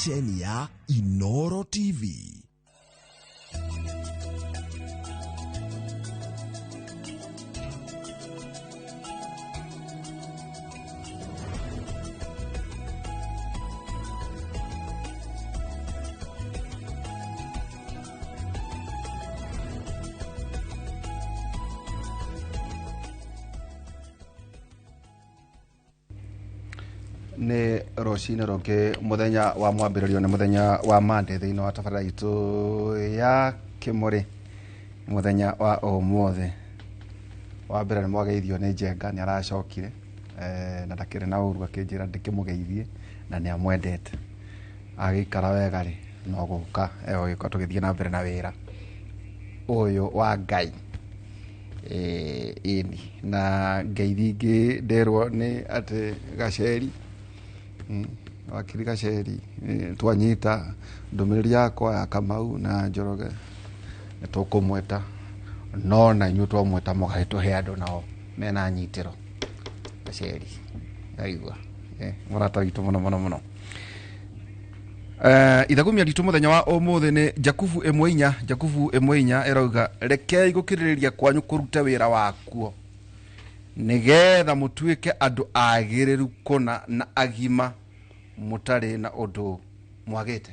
ceceni ya Inoro TV. Nĩ rũcinĩ rũngĩ, mũthenya wa mwambĩrĩrio nĩ mũthenya wa Monday thĩinĩ wa tabarĩra itũ ya Kĩmũrĩ. Mũthenya wa ũmũthĩ wa mbere nĩ mwageithio nĩ Njenga, nĩ aracokire na ndakĩrĩ na ũru, akĩnjĩra ndĩkĩmũgeithie na nĩ amwendete. Agĩikara wega rĩ, no gũka egũgĩka tũgĩthiĩ na mbere na wĩra ũyũ wa Ngai. Ĩni na ngeithi ingĩ nderwo nĩ atĩ Gaceri, wakiri Gaceri, twanyita ndũmĩrĩri yakwa ya Kamau na Njoroge nĩ tũkũmwĩta, no na inyuĩ twamwĩta mũgagĩtũhe andũ nao mena nyitĩro. Gaceri aigua, mũrata witũ mũno mũno mũno. Ithagumia ritũ mũthenya wa ũmũthĩ nĩ Jakubu 1:4. Jakubu 1:4 ĩrauga, rekei gũkirĩrĩria kwanyu kũrute wĩra wakuo, nĩgetha mũtuĩke andũ agĩrĩru kũna na agima, mũtarĩ na ũndũ mwagĩte.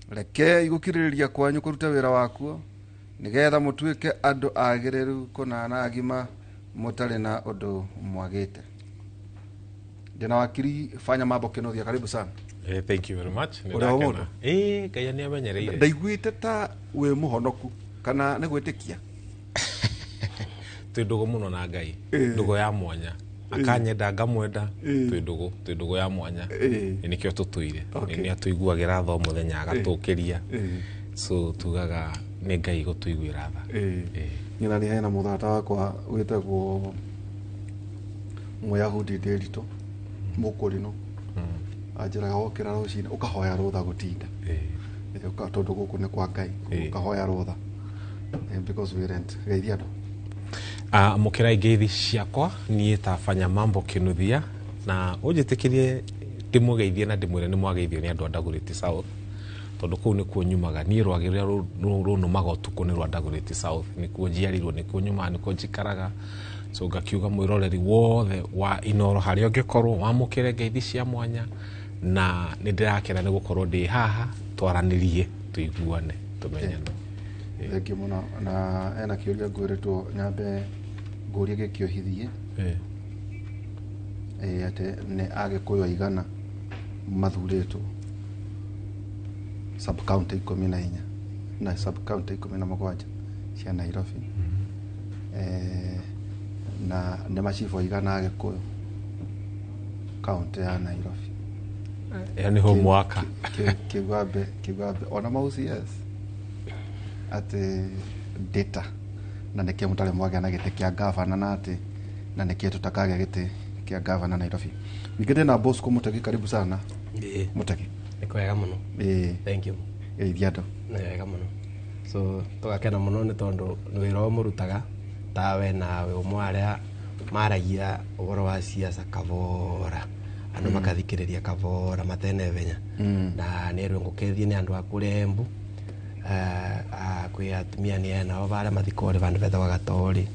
Rekei gũkirĩrĩria kwanyu kũrute wĩra wakuo, nĩgetha mũtuĩke andũ agĩrĩru kũna na agima, mũtarĩ na ũndũ mwagĩte. Ndĩna wakiri Fanya Mambo Kinuthia, karibu sana. Thank you very much. Nĩ Ũrĩ o ndakena. mũndũ? Ngai nĩ amenyereire. Ndaiguĩte ta wĩ mũhonoku kana nĩ gwĩtĩkia? Twĩ ndũgũ mũno na Ngai. Ndũgũ ya mwanya. Akanyenda ngamwenda, twĩ ndũgũ ya mwanya. Nĩkĩo tũtũire. Nĩ atũiguagĩra tha o mũthenya, agatũkĩria. So tugaga nĩ Ngai gũtũiguĩra tha. Nyina nĩ hena mũthata wakwa wĩtagwo Mũyahudi Ndĩritũ Mũkũrinũ, anjĩraga wokĩra rũcinĩ ũkahoya rũtha gũtinda. Tondũ gũkũ nĩ kwa Ngai, ũkahoya rũtha. Because we rent. Geithia andũ. Mũkĩrai ngeithi ciakwa niĩ ta Fanya Mambo Kinuthia, na ũnjĩtĩkĩrie ndĩmũgeithie na ndĩmwĩre nĩ mwageithio nĩ andũ a Dagoretti South, tondũ kũu nĩkuo nyumaga. Niĩ rwagĩ rũrĩa rũnũmaga ũtukũ nĩ rwa Dagoretti South, nĩkuo njiarirwo, nĩkuo nyumaga, nĩkuo njikaraga. So ngakiuga mwĩroreri wothe wa Inoro harĩa ũngĩkorwo wamũkĩre ngeithi cia mwanya, na nĩ ndĩrakena nĩ gũkorwo ndĩ haha twaranĩrie, tũiguane, tũmenyane. Thengiũ mũno. Na ena kĩũria ngwĩrĩtwo nyambe ngũrie gĩkĩohithie. Atĩ nĩ Agĩkũyũ aigana mathurĩtwo sub county 14 na sub county 17 cia Nairobi. Na nĩ macibũ aigana Agĩkũyũ county ya Nairobi? Ĩyo nĩ homework. Kĩwambe ona ma OCS atĩ data na nĩkĩo mũtarĩ mwagĩa na gĩtĩ kĩa gavana, na atĩ na nĩkĩo tũtakagĩa gĩtĩ kĩa gavana Nairobi. Ningĩ ndĩna Bosco Mũtegi, karibu sana. Mũtegi. Nĩ kwega mũno. Thank you. Geithia andũ. Nĩ wega mũno. So tũgakena mũno nĩ tondũ nĩ wĩra ũyũ mũrutaga tawe nawe ũmwe arĩa maragia ũhoro wa siasa kabora, andũ makathikĩrĩria kabora matene venya. Na nĩ rwĩ ngũkethie nĩ andũ a kũrĩa Embu. Kwĩ atumia nĩ nao barĩa mathikore vandũ betagwo Gatori,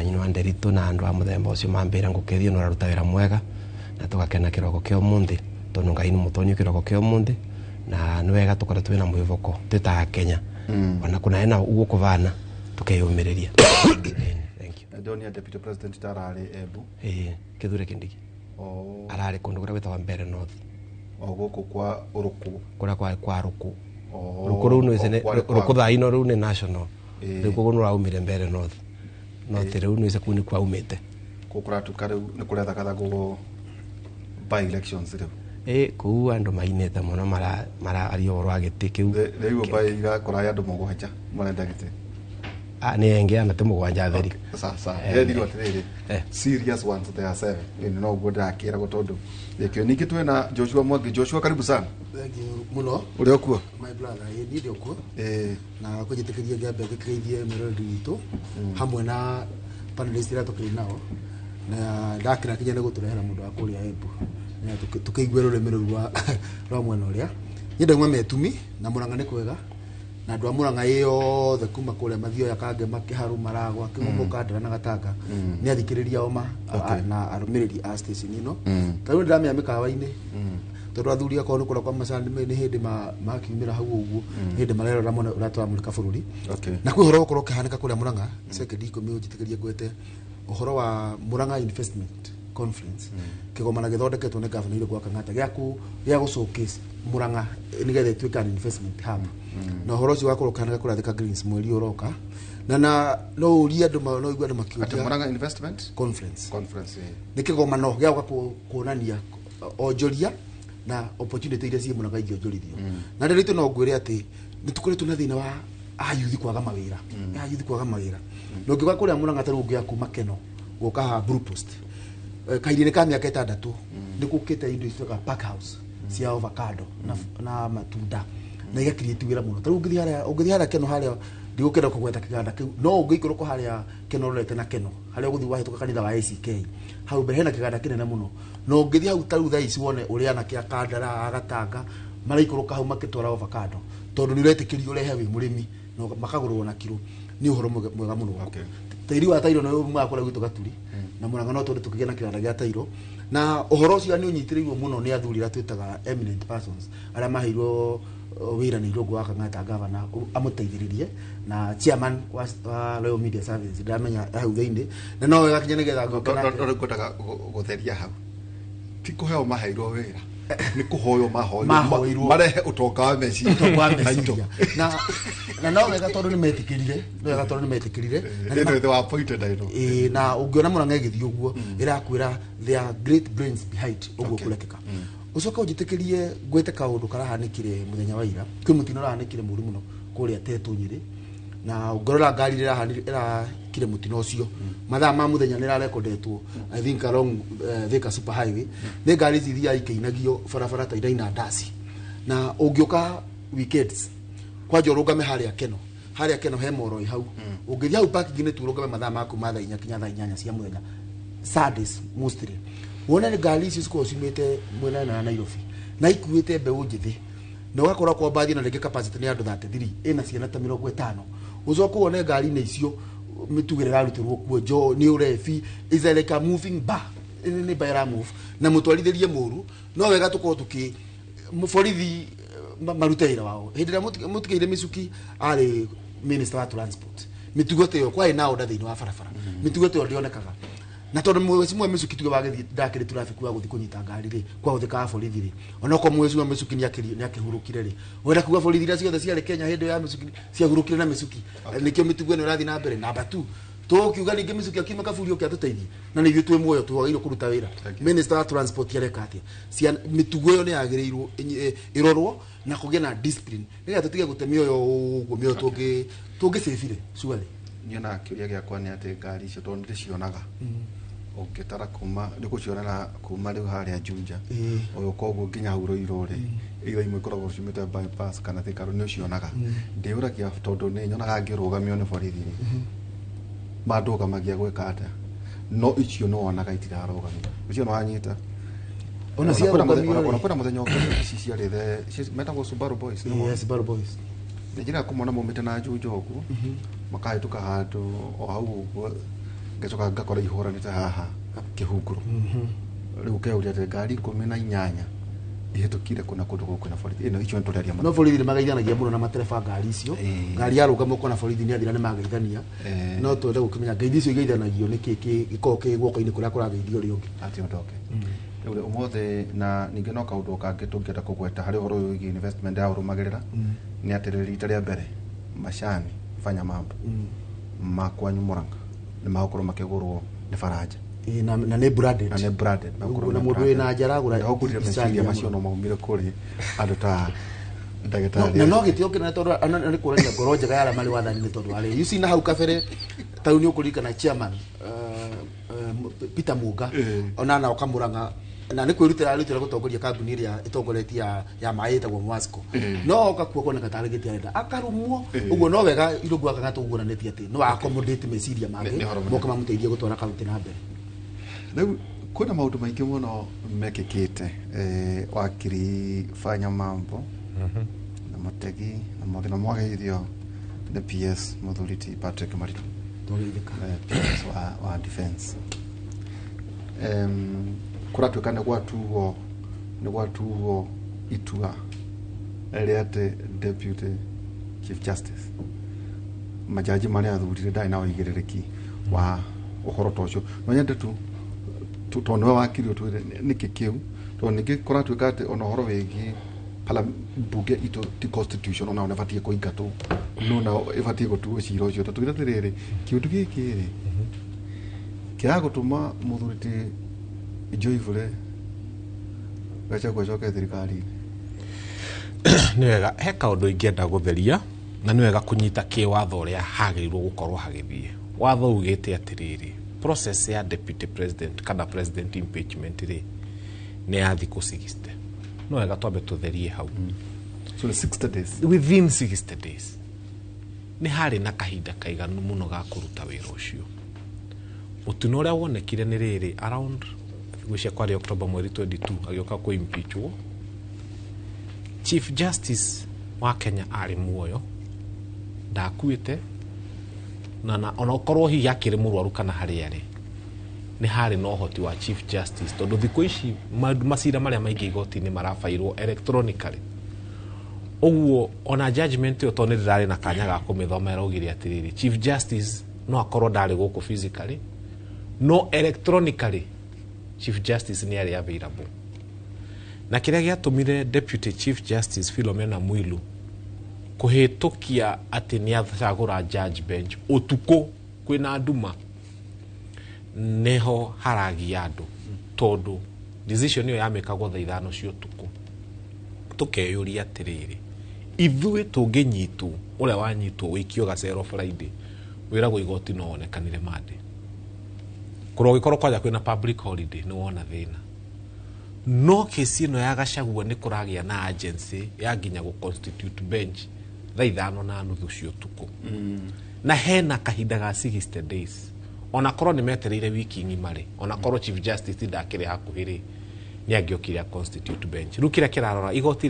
nyina wa Nderitu na andũ a mũthemba ũcio mambĩra ngũkethie nĩ ũraruta wĩra mwega, na tũgakena kĩroko kĩa ũmũthĩ tondũ Ngai nĩ mũtonyu kĩroko kĩa ũmũthĩ, na nĩ wega tũkorwo twĩna mwĩvoko twĩ ta Akenya. Ona kuna hena ũguo kũvana tũkeyũmĩrĩria. Thank you. Ndonire Deputy President tararĩ Embu. Kithure Kindiki. Ararĩ kũndũ kũrĩa gwĩtagwo Mbeere North. O gũkũ kwa Ũrũkũ. Kũrĩa kwa Rũkũ. Rũkũ rũu nĩ Rũkũ thaa ino rũu nĩ national. Rĩu koguo nĩ rũraumire Mbeere North. North rĩu nĩ kũu nĩkuo aumĩte. Kũu kũratuĩka rĩu nĩ kũrethagathaguo by elections rĩu. Kũu andũ mainĩte mũno mararia ũhoro wa gĩtĩ kĩu. Rĩu by irakora andũ mũgwanja marenda gĩtĩ. Nĩ engĩ ana ti mũgwanja theri. Okay. Sawa, sawa. Ndĩrerirwo atĩrĩrĩ, serious ones there are 7. Ĩni no ũguo ndĩrakĩragwo tondũ gĩkĩo. Ningĩ twĩna Joshua Mwangi. Joshua, karibu sana. Thank you mũno. Ũrĩ o kuo? My brother, niĩ ndĩ o kuo. Na kũnjĩtĩkĩria ngĩambe ngĩkĩgeithie mwĩroreri witũ hamwe na panelist arĩa tũkĩrĩ nao, na ndakena kinya nĩ gũtũrehera mũndũ wa kũrĩa Embu. Tukĩigue rũrĩmĩ rũu rwa mwena ũrĩa. Niĩ ndauma Metumi na Murang'a nĩ kwega, na andũ a Murang'a yothe kuma kũrĩa Mathioya, Kangema, Kĩharu, Maragwa, Kĩgũmũ, Kandara na Gatanga nĩ athikĩrĩria oma na arũmĩrĩri a station ĩno. Ta rĩu nĩndĩramenya mĩkawa-inĩ, tondũ athuri akorwo nĩ kũrĩa kwa macani nĩ hĩndĩ makiumĩra hau ũguo, nĩ hĩndĩ marerora mone ũrĩa tũramũrĩka bũrũri. Na kwĩ ũhoro ũgũkorwo ũkĩhanĩka kũrĩa Murang'a sekendi 10, ũnjĩtĩkĩrie ngwete ũhoro wa Murang'a Investment Conference, kĩgomano gĩthondeketwo nĩ gavana Irũngũ wa Kang'ata gĩa gũ showcase Murang'a nĩgetha ĩtuĩke an investment hub. Na ũhoro ũcio wakorwo ũkĩhanĩka kũrĩa Thika Greens mweri ũroka, na no ũrie andũ no ũigue andũ Atĩ makĩũria. Murang'a Investment Conference. Conference. Nĩ kĩgomano gĩa gũka kuonania onjoria na opportunity iria ciĩ Murang'a ingĩonjorithio. Na rĩrĩ no ngwĩre atĩ nĩ tũkoretwo na thĩna wa ayuthi kwaga mawĩra, ayuthi kwaga mawĩra. Na ũngĩũka kũrĩa Murang'a, ta rĩu ũngĩoya kuma Keno gũka haha Blue Post, kahinda-inĩ ka mĩaka 6 nĩ gũkĩte indo cituĩkaga pack house cia avocado na matunda na igacreate wĩra mũno. Ta rĩu ũngĩthiĩ harĩa Keno, harĩa ndigũkĩenda kũgweta kĩganda kĩu, no ũngĩikũrũka harĩa Keno ũrorete na Keno, harĩa ũgũthiĩ wahĩtũka kanitha wa ACK, hau mbere hena kĩganda kĩnene mũno. Na ũngĩthiĩ hau ta rĩu thaa ici wone ũrĩa anake a Kandara, a Gatanga maraikũrũka hau makĩtwara avocado, tondũ nĩ ũretĩkĩrio ũrehe wĩ mũrĩmi na makagũrwo na kiro. Nĩ ũhoro mwega mũno. Tĩri wa tairo nĩ umaga kũrĩa gwitũ Gaturi na Murang'a, no tondũ tũkĩgĩa na kĩganda gĩa tairo. Na ũhoro ũcio nĩ ũnyitĩrĩirwo mũno nĩ athuri arĩa twĩtaga eminent persons, arĩa maheirwo wĩra nĩ Irũngũ wa Kang'ata gavana amũteithĩrĩrie, na chairman wa Royal Media Services ndamenya hau thĩinĩ, na no wega kinya nĩgetha ngũke nake. No ngwendaga gũtheria hau, ti kũheo maheirwo wĩra, nĩ kũhoywo mahoirwo. Mahoirwo. Marehe ũtonga wa meciria Ũtonga wa na indo. meciria. Na no wega tondũ nĩ metĩkĩrire, no wega tondũ nĩ metĩkĩrire. Na nĩ Ĩno they were appointed, I know. Ĩĩ, na ũngĩona Murang'a ĩgĩthiĩ ũguo, ĩrakwĩra there are great brains behind ũguo. Kũrekĩka ũcoke ũnjĩtĩkĩrie ngwĩte kaũndũ karahanĩkire mũthenya wa ira. Kwĩ mũtino ũrahanĩkire mũru mũno kũrĩa Tetũ Nyĩrĩ, na ũngĩrora ngari ĩrĩa ĩrakire mũtino ũcio mathaa ma mũthenya nĩ ĩrarekondetwo, I think along Thika Super Highway. Nĩ ngari ici ithiaga ikĩinagio barabara ta iraina ndaci. Na ũngĩũka weekends, kwanja ũrũgame harĩa Keno, harĩa Keno he moroi hau, ũngĩthiĩ hau parking-inĩ tu ũrũgame mathaa maku ma thaa 4 kinya thaa 8 cia mũthenya, Sundays mostly, wone nĩ ngari icio cikoragwo ciumĩte mwena wa Nairobi na ikuĩte mbeũ njĩthĩ, na ũgakora kwa mbathi na rĩngĩ capacity nĩ andũ 33, ĩna ciana ta 50. Ũcoke wone ngari-inĩ icio mĩtugo ĩrĩa ĩrarutĩrwo kuo njo nĩ ũrebi, is like a moving bar, nĩ bar ĩra move na mũtwarithĩrie mũru. No wega tũkorwo tũkĩ borithi marute wĩra wao. Hĩndĩ ĩrĩa mũtikĩire Mĩcuki arĩ minister wa transport, mĩtugo ta ĩyo kwarĩ na order thĩinĩ wa barabara, mĩtugo ta ĩyo ndĩonekaga. Na tondũ mweci Mĩcuki tuge wagĩthiĩ ndakĩrĩ traffic wa gũthiĩ kũnyita ngari rĩ, kwahũthĩkaga borithi rĩ, onokorwo mweci wa Mĩcuki nĩakĩhurũkire rĩ, wenda kuga borithi iria ciothe ciarĩ Kenya hĩndĩ ĩyo ya Mĩcuki ciahurũkire na Mĩcuki? Nĩkĩo mĩtugo ĩno ĩrathiĩ na mbere. Namba 2, tũkiuga ningĩ Mĩcuki akiuma kaburi oke atũteithie, na nĩ ithuĩ twĩ muoyo twagĩrĩirwo kũruta wĩra. Minister wa transport areka atĩa? Mĩtugo ĩyo nĩ yagĩrĩirwo ĩrorwo na kũgĩe na discipline nĩgetha tũtige gũte mĩoyo ũguo, mĩoyo tũngĩcĩbire surely. Niĩ na kĩũria gĩakwa nĩ atĩ ngari icio tondũ ndĩcionaga, ũngĩtara kuma nĩ gũcionana kuma rĩu harĩa Juja ũyũ koguo nginya hau Rũirũ rĩ, either imwe ikoragwo ciumĩte bypass kana Thika Road, nĩ ũcionaga. Ndĩũragia tondũ nĩ nyonaga ngĩrũgamio nĩ borithi rĩ, mandũgamagia gwĩka atĩa? No icio nĩ wonaga itirarũgamio, icio nĩ wanyita. Ona ciarũgamio Ona rĩ. kwĩna mũthenya ũngĩ ici ciarĩ metagwo Subaru Boys, nĩmo? Yes, Subaru Boys. Nĩ njĩra kũmona maumĩte na Juja ũguo, makahĩtũka handũ o hau ũguo, ngacoka ngakora ihũranĩte haha kĩhunguro. Rĩu ũkeuria atĩ ngari 18 ihĩtũkire kũna kũndũ gũkũ kwĩna borithi ĩno, icio nĩtũraria. No borithi nĩ mageithanagia mũno na matereba ngari icio. Ngari yarũgama ũkona borithi nĩ athira nĩ mageithania. No twende gũkĩmenya ngeithi icio igeithanagio nĩ kĩ gĩkoragwo kĩ guoko-inĩ kũrĩa kũrageithio ũrĩa ũngĩ. Atĩ ũndoke rĩu rĩ, ũmũthĩ na ningĩ no kaũndũ kangĩ tũngĩenda kũgweta harĩ ũhoro ũyũ wĩgiĩ investment ya ũrũmagĩrĩra nĩ atĩ rita rĩa mbere macani fanya mambo ma kwanyu Murang'a nĩ magũkorwo makĩgũrwo nĩ Faranja. Ĩĩ, na nĩ branded. Na nĩ branded. Ũguo na mũndũ wĩna nja aragũra Ndagũkũrire icani meciria ya macio no maumire kũrĩ andũ ta ndagĩtarĩ. Na no gĩtĩo kĩnene tondũ nĩ kuonania ngoro njega ya arĩa marĩ wathani-inĩ, tondũ arĩ you see na hau kabere ta rĩu nĩ ũkũririkana chairman Peter Muga ona na oka Murang'a na nĩ kwĩrutĩra arutĩra gũtongoria kambuni ĩrĩa ĩtongoretie ya maĩ ĩtagwo Mwasco, no oka kuo kuoneka tarĩ gĩtĩ arenda akarumwo ũguo. No wega Irũngũ wa Kang'ata ũguo onanĩtie atĩ no accommodate meciria mangĩ Nĩ ũhoro mũnene. moka mamũteithie gũtwara kaunti na mbere. Rĩu Kwĩna maũndũ maingĩ mũno mekĩkĩte, wakiri Fanya Mambo na Mutegi na mothe na mwageithio nĩ PS mũthuri ti Patrick Maritu. Twageithĩka. PS wa defense. Kũratuĩka nĩ gwatuo itua rĩa atĩ deputy chief justice, majaji marĩa athurire, ndarĩ na ũigĩrĩrĩki wa ũhoro ta ũcio. No nyende tu tondũ nĩwe wakiri ũtwĩre nĩkĩ kĩu, tondũ ningĩ kũratuĩka atĩ ona ũhoro wĩgiĩ mbunge itũ ti constitution, onao nĩbatiĩ kũingatwo, no nao ĩbatiĩ gũtuo cira ũcio. Tũtwĩre atĩrĩrĩ, kĩũndũ gĩkĩ rĩ kĩragũtũma mũthuri ti Joyfule Gachagua acoke thirikari-inĩ? Nĩ wega, he kaũndũ ingĩenda gũtheria, na nĩ wega kũnyita kĩwatho ũrĩa hagĩrĩirwo gũkorwo hagĩthiĩ. Watho ugĩte atĩrĩrĩ, process ya deputy president kana president impeachment rĩ, nĩ ya thikũ 60. No wega twambe tũtherie hau. So 60 days. Within 60 days nĩ harĩ na kahinda kaiganu mũno ga kũruta wĩra ũcio. Mũtino ũrĩa wonekire nĩ rĩrĩ, around ngwĩciria kwarĩ October mweri 22 agĩũka kũ impeachwo. Chief Justice wa Kenya arĩ muoyo, ndakuĩte, na ona ũkorwo hihi akĩrĩ mũrwaru kana harĩa arĩ, nĩ harĩ na ũhoti wa Chief Justice, tondũ thikũ ici macira marĩa maingĩ igoti-inĩ marabairwo electronically. Ũguo ona judgment ĩyo, tondũ nĩ ndĩrarĩ na kanya ga kũmĩthoma, ĩraugire atĩrĩrĩ, Chief Justice no akorwo ndarĩ gũkũ physically, no electronically Chief Justice nĩ arĩ available. Na kĩrĩa gĩatũmire Deputy Chief Justice Philomena Mwilu kũhĩtũkia atĩ nĩ acagũra judge bench ũtukũ kwĩna nduma, nĩho haragia andũ, tondũ decision ĩyo yamĩkagwo thaa 5 cia ũtukũ. Tũkeyũria atĩrĩrĩ, ithuĩ tũngĩnyitwo ũrĩa wanyitwo wĩikio gacero Friday, wĩragwo igoti no wonekanire Monday, kũrwo gĩkorwo kwanja kwĩna public holiday, nĩ wona thĩna. No kesi ĩno ya Gachagua nĩ kũragĩa na agency ya nginya gũ constitute bench thaa 5:30 cia ũtukũ, na hena kahinda ga 60 days. Ona korwo nĩ metereire wiki ng'ima rĩ, ona korwo Chief Justice ndakĩrĩ hakuhĩ rĩ, nĩ angĩokire a constitute bench. Rĩu kĩrĩa kĩrarora igoti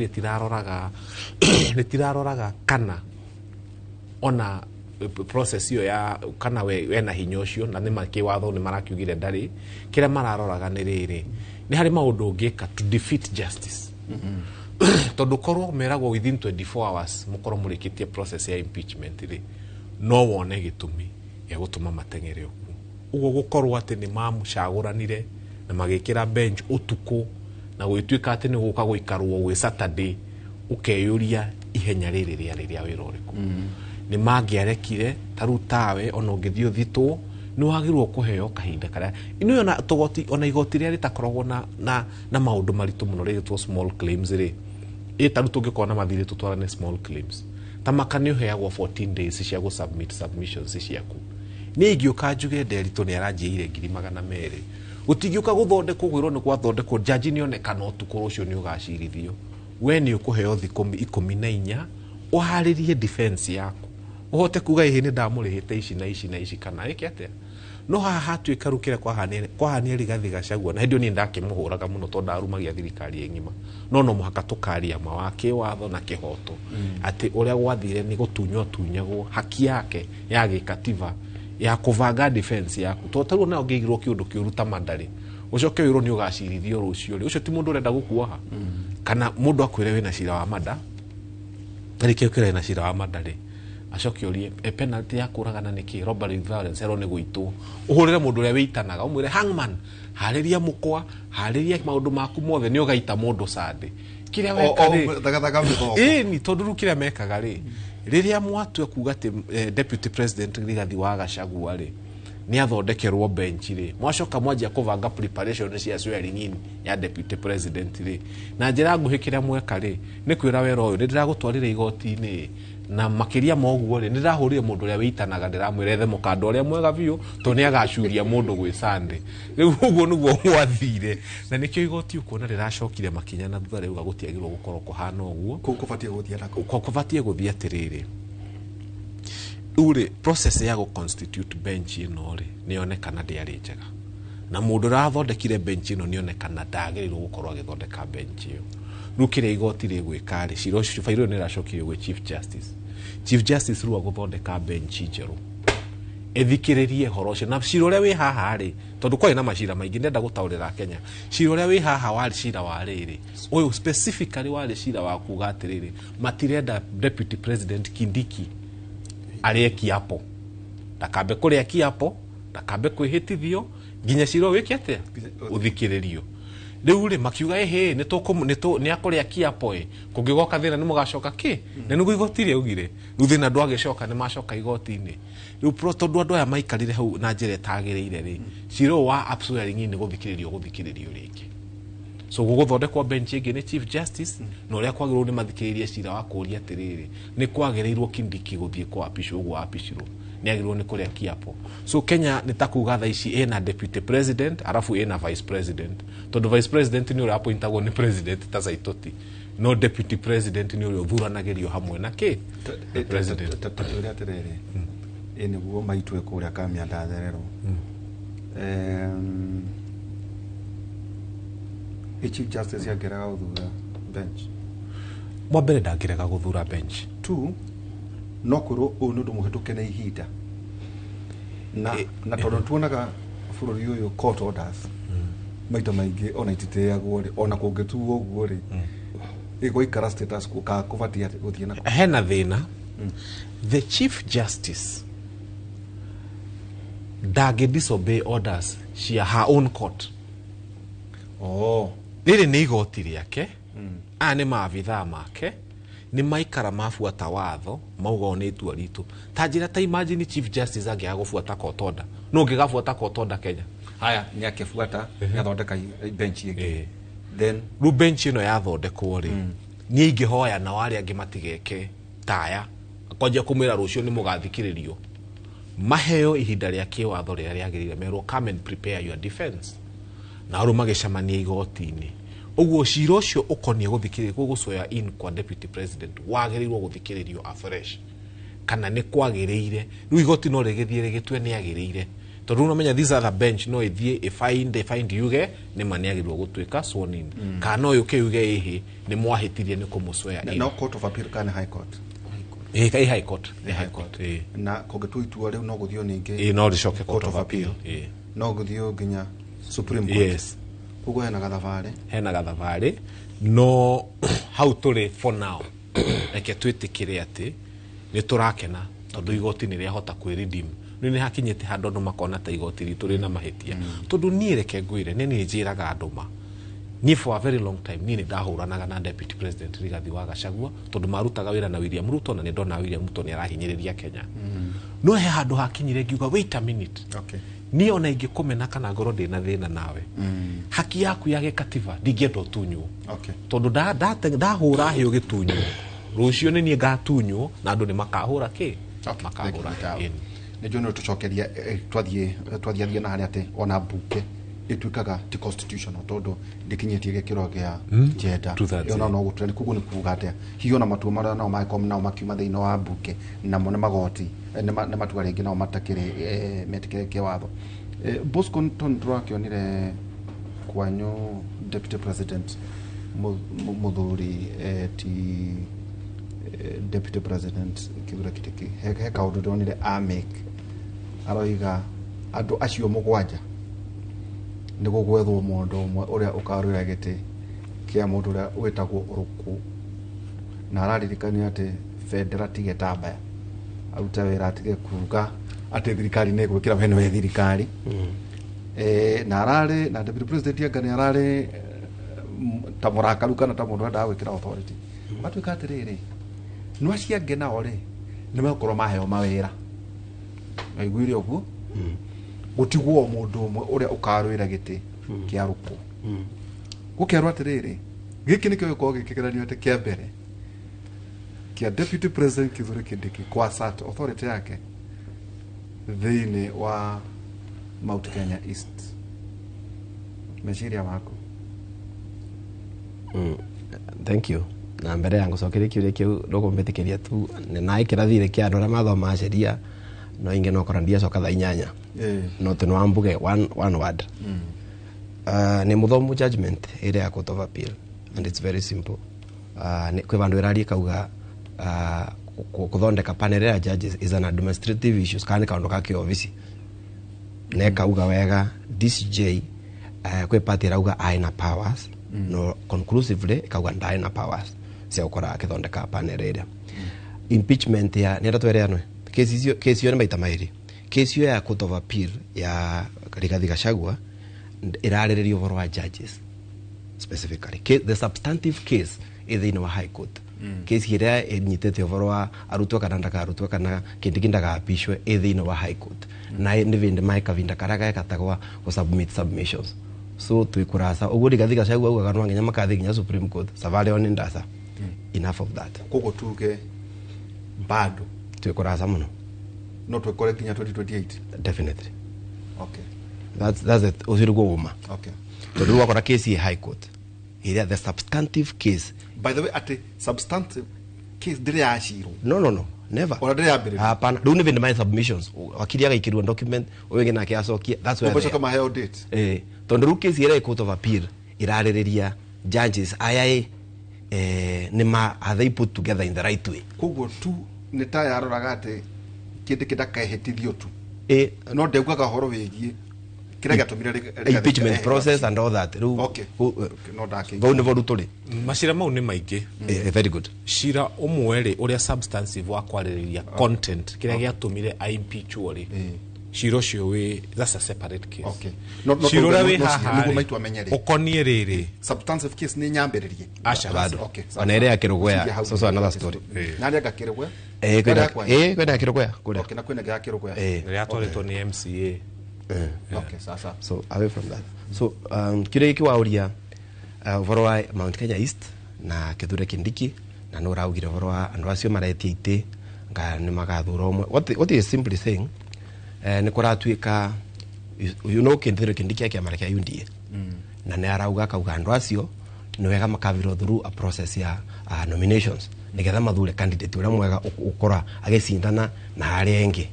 rĩtiraroraga kana ona process ĩyo ya kana we wena hinya ũcio, na nĩ kĩwatho nĩ marakiugire ndarĩ. Kĩrĩa mararoraga nĩ rĩrĩ, nĩ harĩ maũndũ ũngĩka to defeat justice, tondũ korwo meragwo within 24 hours mũkorwo mũrĩkĩtie process ya impeachment rĩ, no wone gĩtũmi gĩa gũtũma mateng'ere ũguo. Ũguo gũkorwo atĩ nĩ mamũcagũranire na magĩkĩra bench ũtukũ, na gũgĩtuĩka atĩ nĩ gũka gũikarwo gwĩ Saturday, ũkeyũria ihenya rĩrĩ rĩarĩ rĩa wĩra ũrĩkũ. Nĩ mangĩarekire ta rĩu tawe ona ũngĩthiĩ ũthitwo, nĩ wagĩrĩirwo kũheo kahinda karĩa ino ona tũgoti, ona igoti rĩrĩa rĩtakoragwo na maũndũ maritũ mũno rĩgĩtwo small claims rĩ, ĩ ta rĩu tũngĩkorwo na mathirĩ tũtwarane small claims, ta maka nĩ ũheagwo 14 days cia gũ submit submissions ciaku. Nĩ ingĩũka njuge Nderitũ nĩ aranjiĩire 200,000, gũtingĩũka gũthondekwo gwĩrwo nĩ gwathondekwo, jaji nĩ onekana ũtukũ rũciũ nĩ ũgacirithio. We nĩ ũkũheo thikũ 14 ũharĩrie defense yaku, ũhote kuga ĩhĩ nĩ ndamũrĩhĩte ici na ici na ici kana ĩke atĩa. No haha hatuĩka rĩu kĩrĩa kwahanire Rigathi Gachagua, na hĩndĩ ĩyo niĩ ndakĩmũhũraga mũno tondũ ndarumagia thirikari ĩ ng'ima, no mũhaka tũkaria ma wa kĩwatho na kĩhoto atĩ ũrĩa gwathire nĩ gũtunywo tunyagwo haki yake ya gĩkatiba ya kũbanga defense yaku, tondũ tarĩu ona ũngĩigirwo kĩũndũ kĩũru ta mandarĩ, ũcoke wĩrwo nĩ ũgacirithio rũciũ rĩ, ũcio ti mũndũ ũrenda gũkuoha. Kana mũndũ akwĩre wĩna cira wa mada, rĩkĩo kĩrĩa na cira wa mada rĩ, acoke ũrie e penalty ya kũragana nĩ kĩ, robbery with violence, erwo nĩ gũitwo, ũhũrĩre mũndũ ũrĩa wĩitanaga ũmwĩre hangman, harĩria mũkwa, harĩria maũndũ maku mothe, nĩ ũgaita mũndũ sande kĩrĩa weka rĩ. Thagathaka mĩthoko. Ĩni tondũ rĩu kĩrĩa mekaga rĩ, rĩrĩa mwatua kuga atĩ Deputy President Rigathi wa Gachagua rĩ nĩ athondekerwo bench rĩ, mwacoka mwanjia kũbanga preparation cia swearing in ya deputy president rĩ, na njĩra nguhĩ kĩrĩa mweka rĩ nĩ kwĩra wera ũyũ nĩ ndĩragũtwarire igoti-inĩ, na makĩria ma ũguo rĩ, nĩ ndĩrahũrire mũndũ ũrĩa wĩitanaga, ndĩramwĩra ethe mũkanda ũrĩa mwega biũ tondũ nĩ agacuria mũndũ gwĩ Sunday. Rĩu ũguo nĩguo gwathire, na nĩkĩo igoti ũkuona rĩracokire makinya na thutha rĩuga gũtiagĩrĩirwo gũkorwo kũhana ũguo. Kũu kũbatiĩ gũthiĩ nako? Kũbatiĩ gũthiĩ atĩrĩrĩ, rĩu rĩ, process ya gũ constitute bench ĩno rĩ, nĩ yonekana ndĩarĩ njega. Na mũndũ ũrĩa wathondekire bench ĩno nĩonekana ndagĩrĩirwo gũkorwo agĩthondeka bench ĩyo. Rĩu kĩrĩa igoti rĩgwĩka rĩ, cira ũcio bairo ĩyo nĩ ĩracokirio gwĩ Chief Justice. Chief Justice rĩu agũthondeka bench njerũ ĩthikĩrĩrie horo ũcio na cira ũrĩa wĩ haha rĩ, tondũ kwarĩ na macira maingĩ, ndenda gũtaũrĩra Kenya cira ũrĩa wĩ haha warĩ cira wa rĩrĩ, ũyũ specifically warĩ cira wa kuga atĩrĩrĩ, matirenda Deputy President Kindiki arĩe kiapo, ndakambe kũrĩa kiapo, ndakambe kwĩhĩtithio nginya cira ũyũ wĩke atĩa, ũthikĩrĩrio. Rĩu rĩ makiuga ĩhĩ nĩ akũrĩa kiapo ĩ, kũngĩgoka thĩna nĩ mũgacoka kĩ, na nĩguo igoti rĩaugire. Rĩu thĩna ndwagĩcoka, nĩ macoka igoti-inĩ. Rĩu tondũ andũ aya maikarire hau na njĩra ĩtagĩrĩire rĩ, cira ũyũ wa upswearing nĩ gũthikĩrĩrio gũthikĩrĩrio rĩngĩ. So gũgũthondekwo bench ĩngĩ nĩ Chief Justice, na ũrĩa kwagĩrĩirwo nĩ mathikĩrĩrie cira wa kũũria atĩrĩrĩ, nĩ kwagĩrĩirwo Kindiki gũthiĩ kũapishwo ũguo apishirwo, nĩ agĩrĩirwo nĩ kũrĩa kiapo. So Kenya nĩ ta kuga thaa ici ĩna deputy president arabu ĩna vice president, tondũ vice president nĩ ũrĩa appointagwo nĩ president ta Saitoti, no deputy president nĩ ũrĩa ũthuranagĩrio hamwe na kĩ, na president. Tatwĩre atĩrĩrĩ, ĩ nĩguo maitwe kũrĩa kamĩa ndathererwo. Ĩ Chief Justice angĩrega gũthura bench? Mwa mbere ndangĩrega gũthura bench. Two, no kwĩrwo ũyũ nĩ ũndũ mũhĩtũke na ihinda, na tondũ tuonaga bũrũri ũyũ court orders maita maingĩ ona ititĩagwo rĩ, ona kũngĩtuo ũguo rĩ, ĩgũikara status quo kana kũbatiĩ atĩ gũthiĩ na Hena thĩna. The Chief Justice ndangĩ disobey orders cia her own court. Rĩrĩ nĩ igoti rĩake, aya nĩ maabithaa make, nĩ maikara mabuata watho mauga ũũ nĩ itua ritũ. Ta njĩra, ta imagine Chief Justice angĩaga gũbuata court order, no ũngĩgabuata court order Kenya? Haya, nĩ akĩbuata, nĩ athondeka bench ĩngĩ. Then Rĩu bench ĩno yathondekwo rĩ, niĩ ingĩhoya nao arĩa angĩ matigeke taya kwanjia kũmwĩra rũciũ nĩ mũgathikĩrĩrio, maheo ihinda rĩa kĩwatho rĩrĩa rĩagĩrĩire, merwo come and prepare your defense, na rĩu magĩcemania igoti-inĩ. Ũguo cira ũcio ũkoniĩ gũthikĩrĩrio gũgũcoya in kwa deputy president wagĩrĩirwo gũthikĩrĩrio afresh kana nĩ kwagĩrĩire. Rĩu igoti no rĩgĩthiĩ rĩgĩtue nĩ agĩrĩire, tondũ rĩu ũramenya this other bench no ĩthiĩ ĩfind yuge nĩ ma nĩ agĩrĩirwo gũtuĩka sworn in, kana no yũke yuge ĩhĩ nĩ mwahĩtirie nĩ kũmũswear in. No court of appeal kana high court? Ĩ high court, nĩ high court, ĩ. Na kũngĩtua itua rĩu no gũthio ningĩ Ĩ, no rĩcoke court of appeal, no gũthio nginya Supreme Court? Yes. Koguo hena gathabarĩ. Hena gathabarĩ, no hau tũrĩ for now, reke twĩtĩkĩre atĩ nĩ tũrakena tondũ igoti nĩ rĩahota kwĩ-redeem. Rĩu nĩ hakinyĩte handũ andũ makona ta igoti ritũ rĩna mahĩtia, tondũ niĩ reke ngwĩre, nĩ niĩ njĩraga andũ ma niĩ for a very long time niĩ nĩ ndahũranaga na Deputy President Rigathi wa Gachagua, tondũ marutaga wĩra na William Ruto, na nĩ ndona William Ruto nĩ arahinyĩrĩria Kenya. No he handũ hakinyire ngiuga, wait a minute, niĩ ona ingĩkũmena kana ngorwo ndĩna thĩna nawe, haki yaku ya gĩkatiba ndingĩenda ũtunywo, tondũ ndahũra hĩ ũgĩtunywo, rũciũ nĩ niĩ ngatunywo na andũ nĩ makahũra kĩ, makahũra hĩ. Nä njå nä tå cokeria twathiathia na harä atä ona mbunge ĩtuĩkaga ti constitutional tondũ ndĩkinyĩtie gĩkĩro gĩa gender. Two thirds, Ĩyo no gũtura koguo nĩ kuga atĩa, hihi ona matua marĩa nao mangĩkorwo nao makiuma thĩinĩ wa mbunge namo nĩ magoti, nĩ matua rĩngĩ nao matakĩrĩ metĩkĩrĩkie watho. Bosco, tondũ tũrakĩonire kwanyu deputy president mũthuri ti deputy president Kithure Kindiki, he kaũndũ ndĩronire amake aroiga andũ acio mũgwanja nĩ gũgwethwo mũndũ ũmwe ũrĩa ũkarũĩra gĩtĩ kĩa mũndũ ũrĩa wĩtagwo Ũrũkũ, na araririkania atĩ bendera ti gĩtambaya, arute wĩra atige kuga atĩ thirikari nĩ ĩgwĩkĩra, we nĩwe thirikari. Na ararĩ na deputy president anga nĩ ararĩ ta mũrakaru kana ta mũndũ wendaga gwĩkĩra authority. Matuĩka atĩrĩrĩ, no acio angĩ nao rĩ nĩ megũkorwo maheo mawĩra, waiguire ũguo, gũtigwo mũndũ ũmwe ũrĩa ũkarũĩra gĩtĩ kĩa Rũkũ. Gũkerwo atĩrĩrĩ, gĩkĩ nĩkĩo gĩkorwo gĩkĩgeranio atĩ kĩa mbere kĩa deputy president Kithure Kindiki kwa assert authority yake thĩinĩ wa Mount Kenya East. Meciria maku? Thank you. Na mbere ya ngũcokeria kĩũria kĩu ndũkũmbĩtĩkĩria tu nĩ naĩ kĩrathire kĩa andũ arĩa mathomaga sheria. No inge nokora ndiacoka thaa 8. No tinwambuge one word. Ni muthomu judgment ĩrĩa ya court of appeal, and it's very simple. Kwĩ vandu ĩraria kauga kuthondeka panel ya judges is an administrative issues kana nĩ kaũndũ ka kĩofisi. Ne kauga wega DCJ, kwĩ party ĩrauga aĩ na powers, no conclusively ikauga ndaĩ na powers cia gũkora akĩthondeka panel ĩrĩa. Impeachment ya nĩ twere kesi icio, kesi iyo nĩ maita maĩrĩ. Kesi iyo ya court of appeal ya Rigathi Gachagua ĩrarĩrĩria ũhoro wa judges specifically. The substantive case ĩ thĩinĩ wa high court. Kesi ĩrĩa ĩnyitĩte ũhoro wa arutwo kana ndakarutwo kana kĩndũ ndagapishwe ĩ thĩinĩ wa high court, na nĩ vĩndĩ mae kavinda karĩa gekatagwa gũ submit submissions, so twĩ kũrasa ũguo. Rigathi Gachagua augaga no nginya makathiĩ nginya Supreme Court. Savarĩ ĩyo nĩ ndasa. Enough of that. Koguo tuge bado twĩ kũrasa mũno. No twekore nginya 2028? Definitely. That's it. Ũcio nĩguo ũma. Tondũ rĩu wakora kesi ĩ high court ĩrĩa the substantive case. By the way, ati substantive case ndĩrĩ yacirwo? No, never. Ona ndĩrĩ yambĩrĩrio? Hapana, rĩu nĩ vĩndĩ mae submissions, wakiri agaikĩrwo document, ũyũ ũngĩ nake acokie. That's where they Macoka are. maheo date. Tondũ rĩu kesi ĩrĩa ĩ court of appeal ĩrarĩrĩria judges aya ĩ nĩ ma are they put together in the right way. Koguo tu nĩ ta yaroraga atĩ kĩndĩ kĩndakehĩtithio tu. No ndaugaga ũhoro wĩgiĩ kĩrĩa gĩatũmire Impeachment process and all that rĩu. Okay, no ndakĩ Vau nĩvo rĩu tũrĩ. Macira mau nĩ maingĩ. Very good. Cira ũmwe rĩ, ũrĩa substantive wa kwarĩrĩria content kĩrĩa gĩatũmire aimpeachwo rĩ, cira ũcio wĩ, that's a separate case. No, cira ũrĩa wĩ no, haha nĩguo rĩ, maitũ amenye rĩ. ũkoniĩ rĩrĩ. Substantive case nĩ nyambĩrĩrie? Aca. Bado. Okay. Ona ĩrĩa ya Kĩrũgũya, Cirie hau. so so another story. Nani anga Kĩrũgũya? Kwĩna Kwĩna kwa- kwĩna ya Kĩrũgũya kũrĩa. Okay, na kwĩna ya Kĩrũgũya. Ĩrĩa yatwarĩtwo nĩ MCA. Okay, sasa. So away from that, so kĩrĩa gĩkĩ wauria ũhoro wa Mount Kenya East na Kithure Kindiki, na nĩ ũraugire ũhoro wa andũ acio maretia itĩ nga nĩ magathura ũmwe. What he is simply saying, nĩ kũratuĩka Kithure Kindiki akĩama kĩa UDA, na nĩ arauga akauga andũ acio nĩ wega makavirwo through a process ya nominations nĩgetha mathure candidate ũrĩa mwega ũkora agĩcindana na arĩa angĩ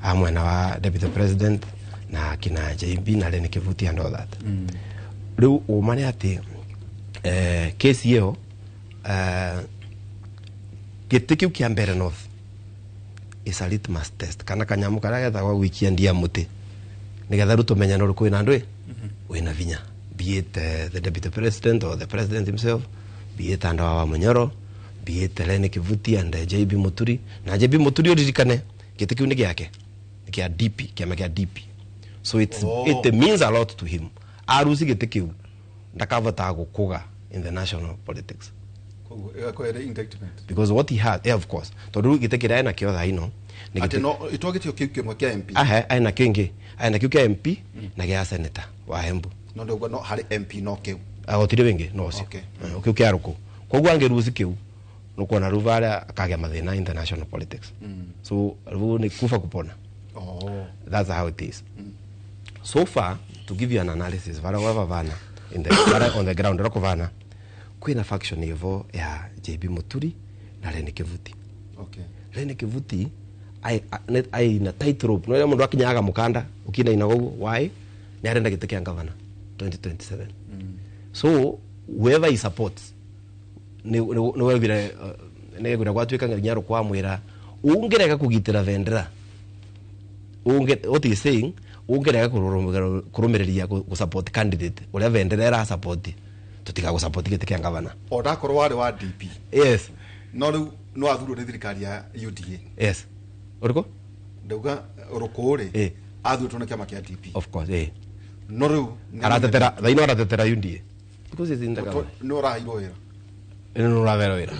a mwena wa deputy president na kina JB na Lenny Kivuti and all that. Rĩu ũma nĩ atĩ kesi ĩyo, gĩtĩ kĩu kĩa mbere north is a litmus test kana kanyamũ karĩa getagwo gũikia ndia mũtĩ nĩgetha rĩu tũmenye nũ kwĩna andũ ĩ wĩna vinya, be it the deputy president or the president himself, be it andũ wa Munyoro, be it Lenny Kivuti and JB Muturi. Na JB Muturi, ũririkane gĩtĩ kĩu nĩ gĩake, nĩ kĩa DP, kĩama kĩa DP, so it means a lot to him. Aruci gĩtĩ kĩu ndakavotaga gũkũga in the national politics. Koguo ĩgakorwo ĩrĩ indictment. Because what he has, yeah, of course, tondũ rĩu gĩtĩ kĩrĩa enakĩo thaa ino nĩ Atĩ gĩtĩ no itwa gĩtĩo kĩu kĩmwe kĩa MP? Ahe, aena kĩu ingĩ, aena kĩu kĩa MP na gĩa senator wa Embu. No ndauga no harĩ MP no kĩu. Gũtirĩ wĩngĩ no ũcio. Kĩu kĩa rũkũ. Koguo angĩruci kĩu nũkuona rĩu varĩa akagĩa mathĩna international politics, so rĩu nĩ kufa kupona. That's how it is so far. To give you an analysis, vara wava vana in the vara on the ground roko vana kwina faction ivo ya JB Muturi na Lenny Kivuti. Lenny Kivuti ai na tight rope no mundu akinyaga mukanda ukina ina goguo. Why? Ni arenda gĩtĩ kĩa governor 2027, so whoever he supports ni wegire ni gwira gwatuika nginya rũkwamwĩra ũngĩrega kũgitĩra vendera unge, what he is saying, ũngĩrega kũrũmĩrĩria gũ support candidate ũrĩa vendera ĩra support, tũtiga support gĩtĩ kĩa gavana. Onakorwo warĩ wa DP? Yes. No rĩu no athurwo nĩ thirikari ya UDA? Yes, ũrĩkũ? Ndauga rũkũ rĩ, athurĩtwo nĩ kĩama kĩa DP. Of course, eh. No rĩu Aratetera thaino, aratetera UDA because he's in the government. Nĩ ũraheirwo wĩra. Ĩno nĩ ũraberwo wĩra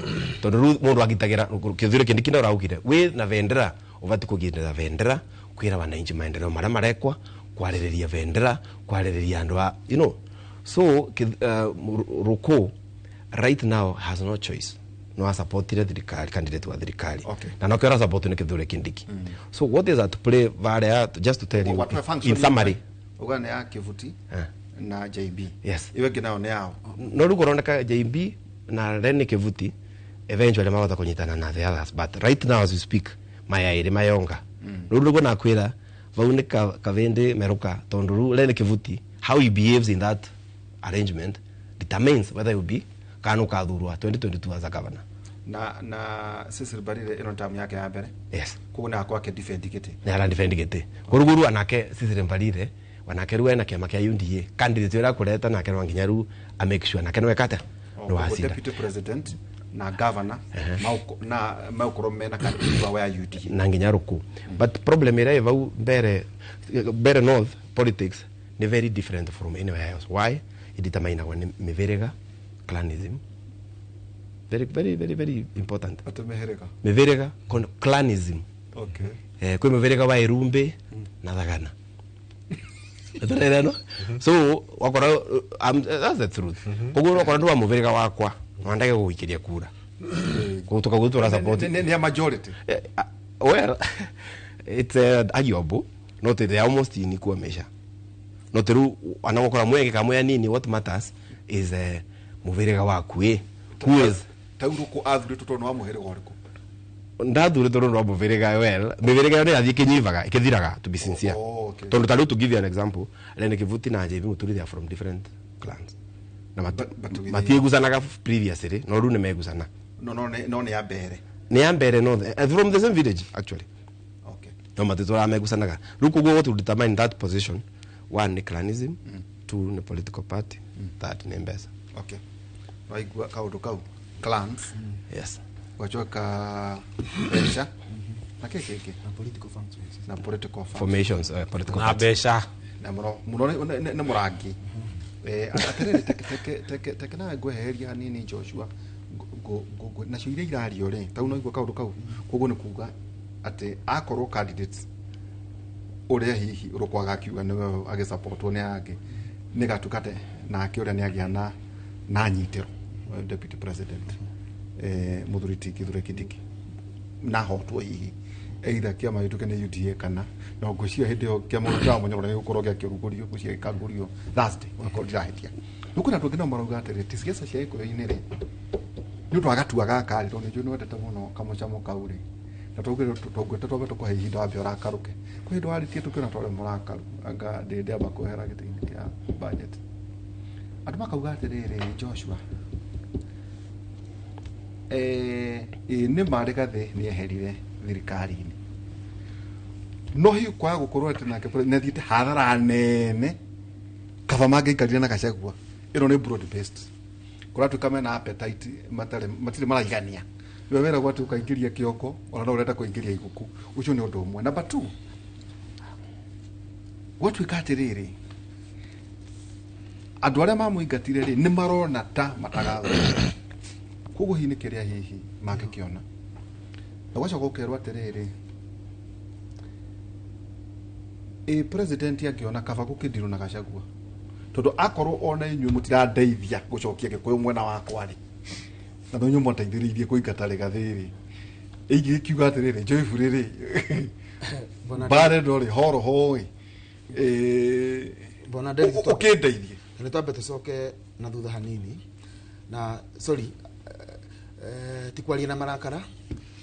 tondũ rĩu mũndũ agitagĩra kĩthure kĩndĩ kĩna ũraugire wĩ na vendera, ũbatiĩ kũgitĩra vendera, kwĩra wananchi maendeleo marĩa marekwa, kwarĩrĩria vendera, kwarĩrĩria andũ a so rũkũ right now has no choice no asupportire thirikari, candidate wa thirikari. Na nokĩo arasupport nĩ Kithure Kindiki. So what is at play varia, just to tell you Watu wa function in summary, uga nĩ ya Kivuti na JB? Yes. Iwe ĩngĩ nayo nĩ yao? No rĩu kũroneka JB na Lenny Kivuti eventually mahota kũnyitana na the others, but right now as we speak maya ĩrĩ mayonga. Rĩu nĩguo nakwĩra vau nĩ kavĩndĩ meruka tondũ rĩu Lene Kivuti, how he behaves in that arrangement determines whether he will be kana ũkathurwa 2022 as a governor. Na Cecil Mbarire ĩno tamu yake ya mbere. Yes. Koguo nĩ akorwo akĩ-defend gĩtĩ. Nĩ ara defend gĩtĩ kũruguru anake Cecil Mbarire wanake rĩu ena kĩama kĩa UDA candidate ũrĩa akũreta nake no nginya rĩu a make sure nake nĩweka atĩa O, nĩ koguo wacinda. Deputy president na governor na maukorwo mena candidate wa UDA. Na nginya ruku, but problem ĩrĩa ĩ vau mbere north politics nĩ very different from anywhere else. Why? Ĩdeterminagwo nĩ mĩhĩrĩga, clanism, very very very very important. Atĩ mĩhĩrĩga? Mĩhĩrĩga, clanism. Okay. Kwĩ mũhĩrĩga wa Irumbi na Thagana. Tũrereno so wakora that's the truth. Koguo wakora ndwa mũhĩrĩga wakwa no ndage gũgũikĩria kura koguo tũra support. Nĩ a majority. Well, it's arguable, not they are almost in equal measure, not riu anagokora mwenge kamwe nini. What matters is mũhĩrĩga waku who is Tau rũkũ athurĩtwo tondũ nĩ wa mũhĩrĩga ũrĩkũ? Ndathurĩtwo tondũ wa mũhĩrĩga. Well, mĩhĩrĩga ĩyo nĩ ĩrathiĩ ĩkĩnyivaga ĩkĩthiraga, to be sincere. Oh, okay. Tondũ ta rĩu, to give you an example, Lene Kivuti na JB Muturi, they are from different clans na But within- matiĩgucanaga previously, no rĩu nĩ megucana. No nĩ ya mbere. Nĩ ya mbere, no from the same village actually. Okay. No matitũraga megucanaga rĩu. Koguo what will determine that position, one nĩ clanism, two nĩ political party, third nĩ mbeca. Okay, waigua kaũndũ kau, clans. Yes. Gwacoka mbeca na kĩ kĩngĩ? Na political functions. Na political funds. Formations, political na parties. mbeca. Na mũno mũno nĩ mũrangi. Atĩrĩrĩ, teke nawe ngwehereria hanini Joshua. Nacio iria irario rĩ, tau no igua kaũndũ kau. Koguo nĩ kuga atĩ akorwo candidates ũrĩa hihi ũrũkwaga akiuga nĩwe agĩsupportwo nĩ angĩ nĩ gatuĩka te nake ũrĩa nĩ agĩa na nyitĩro deputy president, mũthuri ti Kithure Kindiki na hotwo hihi either kĩama gĩtuĩke nĩ UDA kana no ngwĩciria hĩndĩ ĩyo kĩama kĩa Mũnyoro nĩ gĩgũkorwo gĩakĩrugũrio, ngwĩciria gĩkarugũrio Thursday onakorwo ndirahĩtia. Rĩu kwĩna andũ angĩ nao marauga atĩrĩ ti ciaca cia gĩkũyũ-inĩ rĩ, nĩ ũndũ wa gatua gaka rĩ, tondũ nĩ njũĩ nĩ wendete mũno kamũcamo kau rĩ, na tũngwĩte twambe tũkũhe ihinda wambe ũrakarũke. Kwĩ hĩndĩ warĩtie tũkĩona twarĩ mũrakaru anga ndĩ ndĩamba kwehera gĩtĩ-inĩ kĩa budget. Andũ makauga atĩrĩrĩ, Joshua, ĩ nĩ marĩ gathĩ nĩ eherire thirikari-inĩ, no hihi kwaga gũkorwo atĩ nake nĩ athiĩte hathara nene, kaba mangĩaikarire na Gachagua. Ĩno nĩ broad based kũratuĩka mena appetite matarĩ matirĩ maraigania. Nĩwe wĩragwo atĩ ũkaingĩria kĩongo ona no ũrenda kũingĩria iguku. Ũcio nĩ ũndũ ũmwe. Number two, gwatuĩka atĩrĩrĩ, andũ arĩa mamũingatire rĩ nĩ marona ta matagathura, koguo hihi nĩ kĩrĩa hihi mangĩkĩona. Na gwacoka ũkerwo atĩrĩrĩ, ĩ president angĩona kaba gũkĩndirwo na Gachagua, tondũ akorwo ona inyuĩ mũtirandeithia gũcokia Gĩkũyũ mwena wakwa rĩ, na no inyuĩ mwateithĩrĩirie kũingata Rigathĩ rĩ, ingĩkiuga atĩrĩrĩ Joyful rĩ Bwana mbare ndorĩ horoho ĩ. Bwana David, Ũkĩndeithie. Nĩ twambe tũcoke na thutha hanini na sorry, ti kwaria na marakara,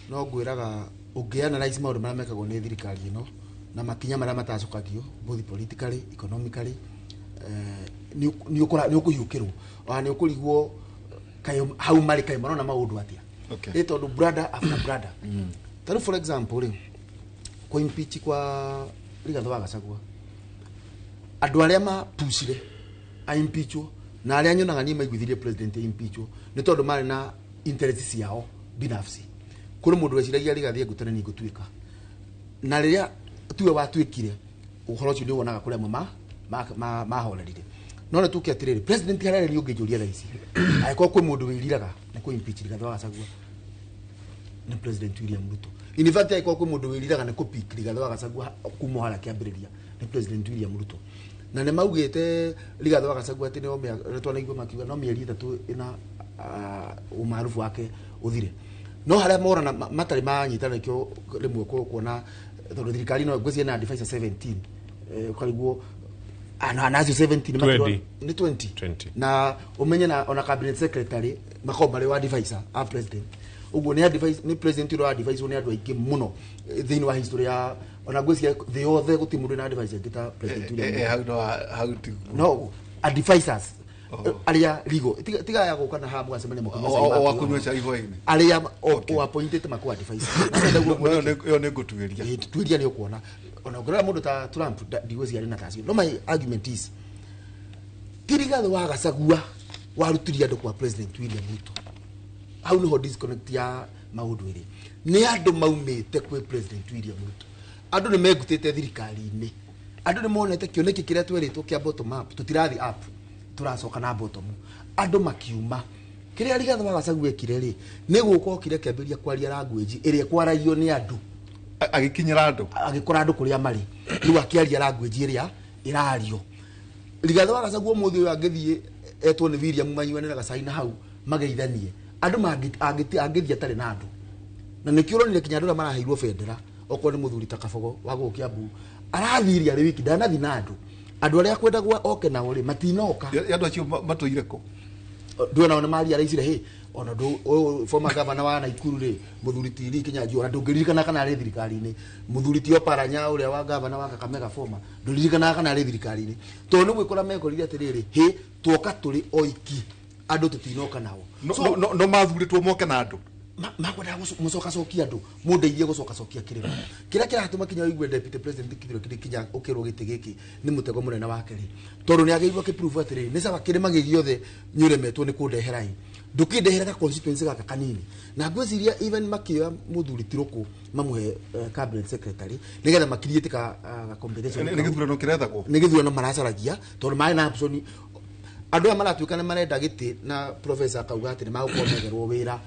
no ngwĩraga ũngĩ analyze maũndũ marĩa mekagwo nĩ thirikari ĩno na makinya marĩa matacũkagio both politically, economically, nĩ ũkũhiũkĩrwo ona nĩ ũkũrigwo kaĩ hau marĩ kaĩ marona maũndũ atĩa. Okay. Ĩ tondũ brother after brother, tarĩu for example rĩ, kũ impeach kwa Rigathĩ wa Gachagua, andũ arĩa mapucire aimpeachwo na arĩa nyonaga niĩ maiguithirie president aimpeachwo nĩ tondũ marĩ na interest ciao binafsi. Kũrĩ mũndũ weciragia Rigathĩ engũtene nĩ ngũtuĩka, na rĩrĩa tuwe watuĩkire ũhoro ũcio nĩ wonaga kũrĩa amwe mahorerire. No nĩ tuke atĩrĩrĩ, president harĩa arĩ ũngĩnjũria thaa ici angĩkorwo kwĩ mũndũ wĩriraga nĩ kũ impeach Rigathĩ wa Gachagua nĩ President William Ruto. In fact, angĩkorwo kwĩ mũndũ wĩriraga nĩ kũpick Rigathĩ wa Gachagua kuma harĩa kĩambĩrĩria nĩ President William Ruto. Na nĩ maugĩte Rigathĩ wa Gachagua atĩ nĩo twanaigua makiuga no mĩeri 3 ĩna umaarufu wake ũthire, no harĩa morana matarĩ manyitana nĩkĩo rĩmwe kuona tondũ thirikari no ngwĩciria na advisor 17, ũkarigwo ana acio 17 20. Nĩ 20. 20. Na umenye na ona cabinet secretary makorwo marĩ wa advisor a president. Ũguo nĩ advice nĩ president ũrĩa advice nĩ andũ aingĩ mũno thĩinĩ wa history ya ona ngwĩciria thĩ yothe gũtirĩ mũndũ na advice angĩ ta president William Ruto. Hau no hau ti No advisors arĩa legal tiga ya gũka na haha mũgacemania mũkĩnyua cai o wa maku. kũnyua cai hwaĩ-inĩ. Arĩa o appointed makũ advise. No, ĩyo nĩ ngũtuĩria. Tuiria nĩ ũkuona ona ũngĩrora mũndũ ta Trump ndigwĩciria arĩ na tacio. No my argument is ti Rigathĩ wa Gachagua warutirie andũ kwa president William Ruto. Hau nĩho disconnect ya maũndũ ĩrĩ. Nĩ andũ maumĩte kwĩ president William Ruto. Andũ nĩ mengutĩte thirikari-inĩ. Andũ nĩ monete kĩoneki kĩrĩa twerĩtwo kĩa bottom up tũtirathi up, tũracoka na bottom. Andũ makiuma. Kĩrĩa Rigathĩ wa Gachagua ekire rĩ nĩ gũka okire kĩambĩrĩria kwaria language ĩrĩa ĩkwaragio nĩ andũ. Agĩkinyĩra andũ. Agĩkora andũ kũrĩa marĩ. Rĩu akĩaria language ĩrĩa ĩrario. Rigathĩ wa Gachagua ũmũthĩ ũyũ angĩthiĩ etwo nĩ William manyuanĩre gacai na hau mageithanie andũ angĩthiĩ atarĩ na andũ. Na nĩkĩo ũronire kinya andũ arĩa maraheirwo bendera okorwo nĩ mũthuri ta Kabogo wa gũkũ Kiambu arathirie arĩ wiki ndanathi na andũ. Andũ arĩa akwendagwo oke nao rĩ matinoka. Andũ acio matũire kũ? Ndũ nao nĩ maria araicire hĩ ona ndũ ũyũ former governor wa Nakuru rĩ mũthuri ti Lee Kinyanjui ona ndũngĩririkana kana arĩ thirikari-inĩ. Mũthuri ti Oparanya ũrĩa wa governor wa Kakamega former ndũririkanaga kana arĩ thirikari-inĩ. Tondũ nĩ gwĩkora mekorire atĩrĩrĩ hĩ tuoka tũrĩ oiki andũ tũtinoka nao. No no mathurĩtwo moke na andũ. Makwendaga mũcokacokia andũ mũndeithie gũcokacokia kĩrĩma. Kĩrĩa kĩratũma kinya ũigue deputy president Kithure Kindiki kinya ũkĩrwo gĩtĩ gĩkĩ nĩ mũtego mũnene wake rĩ tondũ nĩ agĩrĩirwo akĩprove atĩrĩrĩ nĩ sawa kĩrĩma gĩ gĩothe nĩũremetwo nĩ kũndehera ĩ ndũkĩndehera ka constituency gaka kanini. Na ngwĩciria even makĩoya mũthuri ti Rũkũ mamũhe cabinet secretary nĩgetha makiriĩte ka competition. Nĩ gĩthurano kĩrethagwo. Nĩ gĩthurano maracaragia tondũ marĩ na option. Andũ aya maratuĩka nĩ marenda gĩtĩ na professor akauga atĩ nĩ magũkorwo metherwo wĩra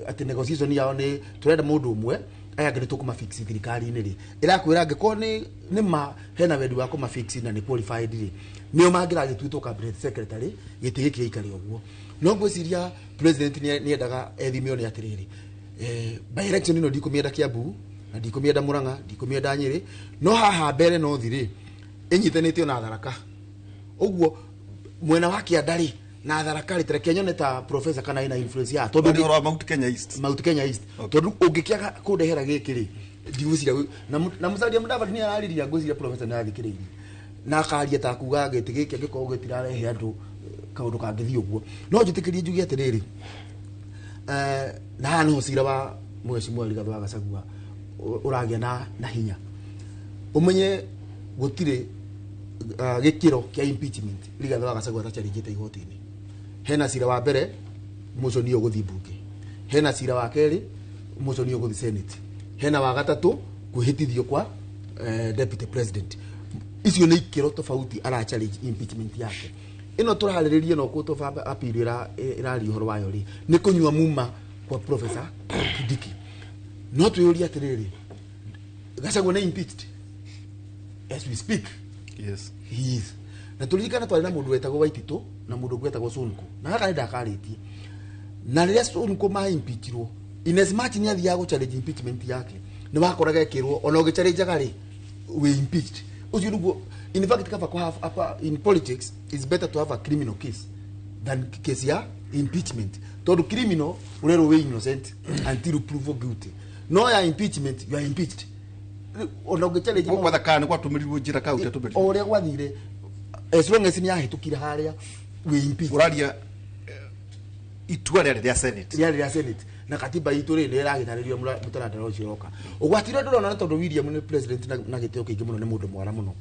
atĩ negotiation yao nĩ tũrenda mũndũ ũmwe aya angĩ nĩ tũkũmafix thirikari-inĩ rĩ ĩrakwĩra angĩkorwo nĩ ma hena wendi wa kũmafix na nĩ qualified rĩ nĩo mangĩragĩtuĩtwo cabinet secretary gĩtĩ gĩkĩ gĩikare ũguo. No ngwĩciria president nĩendaga ethime one atĩrĩrĩ by election ĩno ndikũmĩenda Kiambu na ndikũmĩenda Murang'a ndikũmĩenda Nyĩrĩ no haha mbere no thirĩ ĩnyitanĩtio na Tharaka. Ũguo mwena wa kĩanda rĩ na Tharaka rĩ tareke nyone ta professor kana ina influence ya tondũ nĩ wa Mount Kenya East. Mount Kenya East. Tondũ ũngĩkĩaga kũndehera gĩkĩ rĩ ndigwĩciria na Musalia Mudavadi nĩ arariria ngwĩciria professor nĩ athikĩrĩirie na akaria ta kuga gĩtĩ gĩkĩ angĩkorwo gĩtirarehe andũ kaũndũ kangĩthiĩ ũguo. No njĩtĩkĩrie njuge atĩrĩrĩ na haha nĩho cira wa Mheshimiwa Rigathĩ wa Gachagua ũragĩa na hinya. Ũmenye gũtirĩ gĩkĩro kĩa impeachment Rigathĩ wa Gachagua atacaringĩte igoti-inĩ. Hena cira wa mbere motion ĩyo gũthiĩ mbunge, hena cira wa kerĩ motion ĩyo gũthiĩ senate, hena wa gatatũ kwĩhĩtithio kwa deputy president. Icio nĩ ikĩro tofauti ara challenge impeachment yake. Ĩno tũrarĩrĩria no kũ tũbamba appeal ĩraria ũhoro wayo rĩ nĩ kũnyua muma kwa professor Kindiki. No twĩyũrie atĩrĩrĩ Gachagua nĩ impeached as we speak. Yes. He is. Na turirikana twari na mundu wetagwo Waititu na mundu ũngĩ wetagwo Sonko na gaka nĩ ndakarĩtie. Na rĩrĩa Sonko ma impeachirwo in as much nĩ athiaga gũ challenge impeachment yake nĩ wakoraga ekĩrwo ona ũgĩchallengeaga rĩ we impeached. Ũcio nĩguo in fact kaba kũ have apa in politics it's better to have a criminal case than case ya impeachment. Tondũ criminal ũrerwo wĩ innocent until you prove guilty. No ya impeachment you are impeached. Ona ũngĩchallenge Gwetha kana nĩ gwatũmĩrirwo njĩra kau tetũmĩrirwo. O ũrĩa gwathire as long as nĩ yahĩtũkire harĩa we impeached. Ũraria itua rĩarĩ rĩa Senate. Rĩarĩ rĩa Senate na katiba itũ rĩ nĩ ĩragĩtarĩrio mũtaratara ũcio ũroka. Ũgwati ũrĩa ndĩrona nĩ tondũ William nĩ president na gĩtĩo kĩingĩ mũno nĩ mũndũ mwara mũno.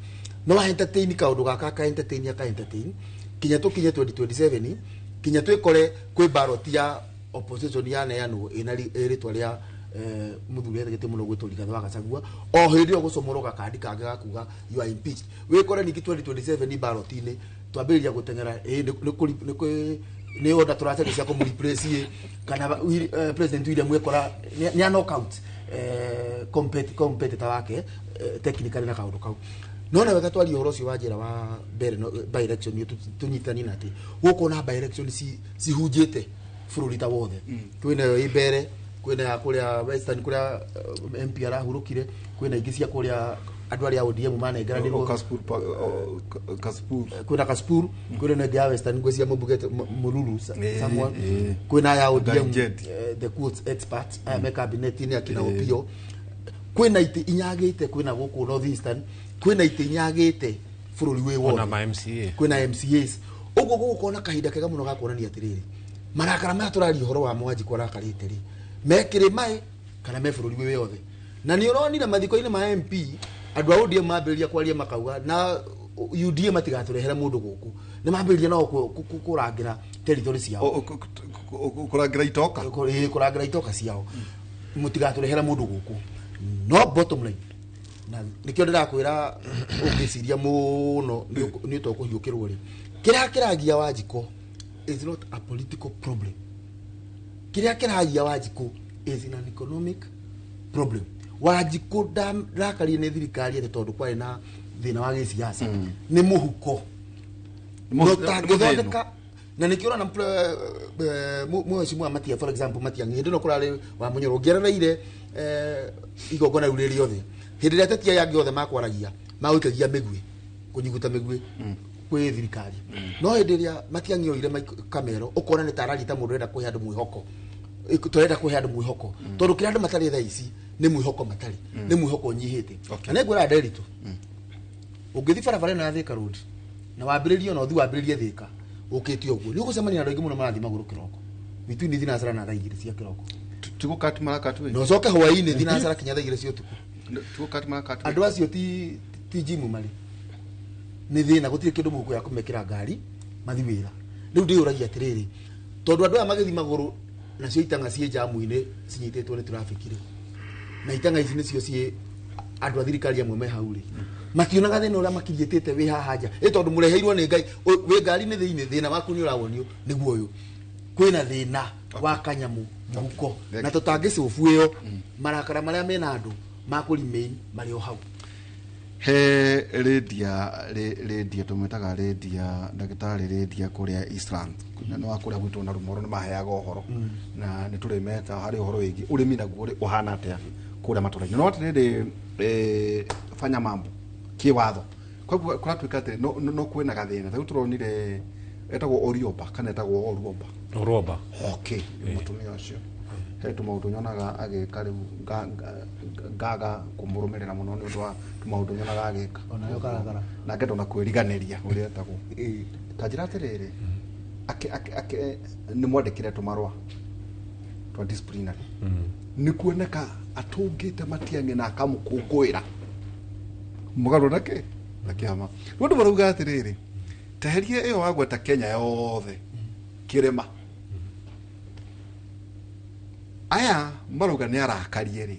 No entertain kaũndũ gaka aka entertain aka entertain kinya tũkinye 2027 kinya twĩkore kwĩ ballot ya opposition yaneanwo ĩna rĩtwa rĩa muthuri ethegete muno gwitwo Rigathĩ wa Gachagua o hĩndĩ ĩyo gũcomorwo gakandi kangĩ ga kuga you are impeached. Wĩkore ningĩ 2027 ballot-inĩ twambĩrĩria gũteng'era nĩ order tũracaria cia kũmũreplace kana president William wekora nĩ a knockout competitor wake technically na kaũndũ kau. No na wega twarie ũhoro ũcio wa njĩra wa mbere by election tũnyitanie na atĩ gũkũ na by election cihunjĩte bũrũri ta wothe. Kwĩna ĩyo ĩ mbere, kwĩna ya kũrĩa Western kũrĩa MP arahurũkire, kwĩna ingĩ cia kũrĩa Andũ arĩa a ODM manengeranirwo. Kasipul. Kwĩna Kasipul, kwĩna ĩno ĩngĩ ya Western, ngwĩciria mũmbunge Mũruru Samuel, kwĩna aya ODM, Garijeti. The quotes expert aya me cabinet-inĩ akina Opio. Kwĩna itĩ inyagĩte, kwĩna gũkũ North Eastern, kwĩna itĩ inyagĩte bũrũri wĩ Ona wothe. ma MCA. Kwĩna MCAs. Ũguo gũgũkorwo na kahinda kega mũno ga kuonania atĩrĩrĩ, marakara maya tũraria ũhoro wa Mwanjikũ arakarĩte rĩ, me kĩrĩmaĩ kana me bũrũri wĩ wothe. Na nĩ ũronire mathiko-inĩ ma MP andũ a ODM mambĩrĩria kwaria makauga na UDA matigatũrehere mũndũ gũkũ, nĩ mambĩrĩria nao kũrangĩra territory ciao. Kũrangĩra itoka. Kũrangĩra itoka ciao, mũtigatũrehere mũndũ gũkũ. No bottom line, na nĩkĩo ndĩrakwĩra ũngĩciria mũno nĩ ũtokũhiũkĩrwo rĩ, kĩrĩa kĩragia Wanjikũ is not a political problem. Kĩrĩa kĩragia Wanjikũ is an economic problem. Wanjikũ ndakarie nĩ thirikari atĩ tondũ kwarĩ na thĩna wa gĩsiasa, nĩ mũhuko ũtangĩthondeka. Na nĩkĩo ũrona mheshimiwa Matia, for example, Matiang'i, hĩndĩ ĩno kũrarĩ wa Mũnyoro, ũngĩerereire igongona rĩu rĩ rĩothe, hĩndĩ ĩrĩa ateti aya angĩ othe makwaragia magũikagia mĩguĩ, kũnyuguta mĩguĩ kwĩ thirikari, no hĩndĩ ĩrĩa Matiang'i oire kamero, ũkona nĩ ta araria ta mũndũ ũrenda kũhe andũ mwĩhoko. Tũrenda kũhe andũ mwĩhoko, tondũ kĩrĩa andũ matarĩ thaa ici nĩ mwĩhoko, matarĩ nĩ mwĩhoko ũnyihĩte. Na nĩngwĩra Nderitu, ũngĩthiĩ barabara ĩno ya Thika Road na wambĩrĩrie, ona ũthiĩ wambĩrĩrie Thika ũkĩte ũguo, nĩ ũgũcemania na andũ aingĩ mũno marathiĩ magũrũ kĩroko, between thinacara na thaa 2 cia kĩroko. Tigũkati marakati. Na ũcoke hwaĩ-inĩ thinacara kinya thaa 2 cia ũtukũ. Tigũkati marakati. Andũ acio ti jimu marĩ nĩ thĩna, gũtirĩ kĩndũ mũhuko ya kũmekĩra ngari mathi wĩra. Rĩu ndĩyũragia atĩrĩrĩ, tondũ andũ aya magĩthiĩ magũrũ nacio itang'a ciĩ jamu-inĩ cinyitĩtwo nĩ traffic rĩ, na itang'a ici nĩcio ciĩ andũ a thirikari amwe me hau rĩ, mationaga thĩna ũrĩa makiriĩtĩte wĩ haha nja ĩ, tondũ mũreheirwo nĩ Ngai wĩ ngari-inĩ thĩinĩ, thĩna waku nĩ ũrawonio nĩguo ũyũ kwĩna thĩna wa kanyamũ mũhuko. Na tũtangĩcobu ĩyo, marakara marĩa mena andũ makũ remain marĩ o hau. He rĩndia rĩndia tũmwĩtaga rĩndia ndagĩtarĩ rĩndia kũrĩa Eastland, na nĩ wa kũrĩa gwitũ na Rumoro, nĩ maheaga ũhoro na nĩ tũrĩmeta harĩ ũhoro wĩgiĩ ũrĩmi naguo rĩ ũhana atĩa kũrĩa matũra-inĩ. No atĩrĩrĩ, fanya mambo kĩwatho koguo kũratuĩka atĩ no kwĩna gathĩna. Ta rĩu tũronire etagwo Orioba kana etagwo Oruoba? Ũrũmba. Okay, mũtumia ũcio he tũmaũndũ nyonaga agĩka rĩu ngaga kũmũrũmĩrĩra mũno nĩ ũndũ wa tũmaũndũ nyonaga agĩka. Onayo karakara. Na ngenda ona kwĩriganĩria ũrĩa etagwo. Ta njĩra atĩrĩrĩ, nĩ mwandĩkĩre tũmarũa twa disciplinary, nĩ kuoneka atũngĩte Matiang'i na akamũkũngũĩra mũgarũ na kĩ na kĩama. Nĩ ũndũ marauga atĩrĩrĩ, teheria ĩyo wagweta Kenya yothe kĩrĩma, aya marauga nĩ arakarie rĩ,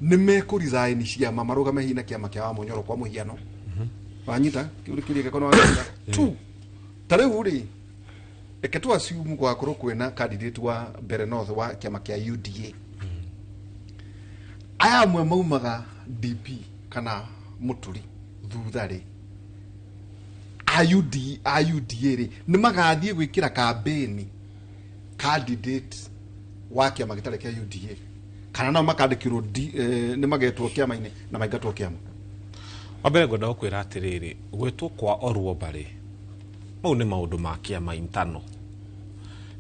nĩ mekũ resign ciama marũgame hihi na kĩama kĩa Wamunyoro kwa mũhiano. Wanyita kĩu kĩrĩa gĩkono wanyita tu. Ta rĩu rĩ, reke tu assume gwakorwo kwĩna candidate wa Mbere North wa kĩama kĩa UDA, aya amwe maumaga DP kana Mũturi thutha rĩ, a UD a UDA rĩ, nĩ magathiĩ gwĩkĩra kambĩni candidate wa kĩama gĩtarĩ kĩa UDA, kana nao makandĩkĩrwo nĩ magetwo kĩama-inĩ na maingatwo kĩama? Wa mbere ngwenda gũkwĩra atĩrĩrĩ, gwĩtwo kwa Oruomba rĩ, mau nĩ maũndũ ma kĩama intano,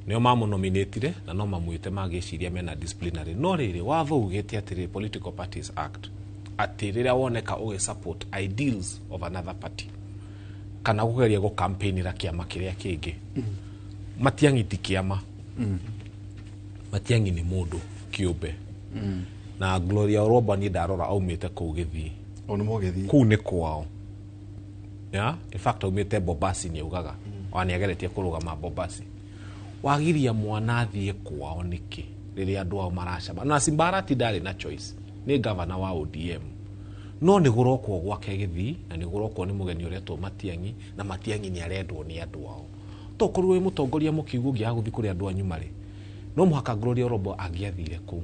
nĩo mamũnominĩtire na no mamwĩte magĩciria mena disciplinary. No rĩrĩ, watho ugĩte atĩrĩ, Political Parties Act, atĩ rĩrĩa woneka ũgĩ support ideals of another party kana kũgeria gũcampaignĩra kĩama kĩrĩa kĩngĩ. Matiang'i ti kĩama, Matiang'i nĩ mũndũ kĩũmbe. Na Gloria Orwoba, niĩ ndarora aumĩte kũu Gĩthii. O nĩ mũgĩthiĩ. Kũu nĩ kwao. Yeah? In fact, aumĩte Bombasi, nĩ augaga ona nĩ ageretie kũrũgama Bombasi. Wagiria mwana athiĩ kwao nĩkĩ rĩrĩa andũ ao maracama? Na Simbarati ndarĩ na choice, nĩ gavana wa ODM, no nĩ gũrokwo gwake Gĩthii na nĩ gũrokwo nĩ mũgeni ũretwo Matiang'i, na Matiang'i nĩ arendwo nĩ andũ ao. Tokorwo wĩ mũtongoria mũkiugo ũngĩaga gũthiĩ kũrĩ andũ anyu marĩ, no mũhaka Gloria Orombo angĩathire kũu,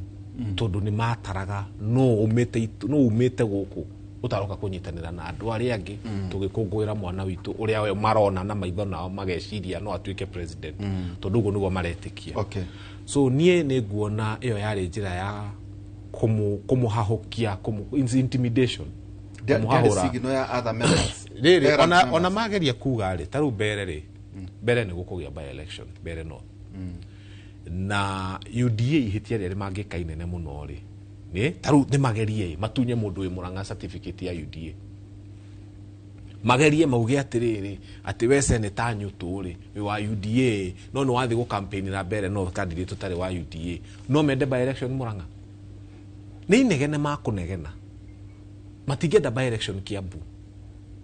tondũ nĩ mataraga no umĩte gũkũ ũtaroka kũnyitanĩra na andũ arĩa angĩ tũgĩkũngũĩra mwana witũ ũrĩa we marona na maitho nao mageciria no atuĩke president, tondũ ũguo nĩguo maretĩkia. So niĩ nĩ nguona ĩyo yarĩ njĩra ya kũmũhahũkia, intimidation. Ndiarĩ signal ya other members. Rĩrĩ Errant ona members. ona mageria kuga rĩ, ta rĩu mbere rĩ, mbere nĩ gũkũgĩa by election mbere no na UDA ihĩtia rĩrĩa mangĩka inene mũno rĩ, nĩ ta rĩu nĩ magerie matunye mũndũ wĩ Murang'a certificate ya UDA, magerie mauge atĩrĩrĩ atĩ we seneta Nyũtũ rĩ wĩ wa UDA no nĩ wathiĩ gũcampaignĩra mbere no candidate ũtarĩ wa UDA, no mende by election Murang'a. Nĩ inegene makũnegena, matingĩenda by election Kiambu,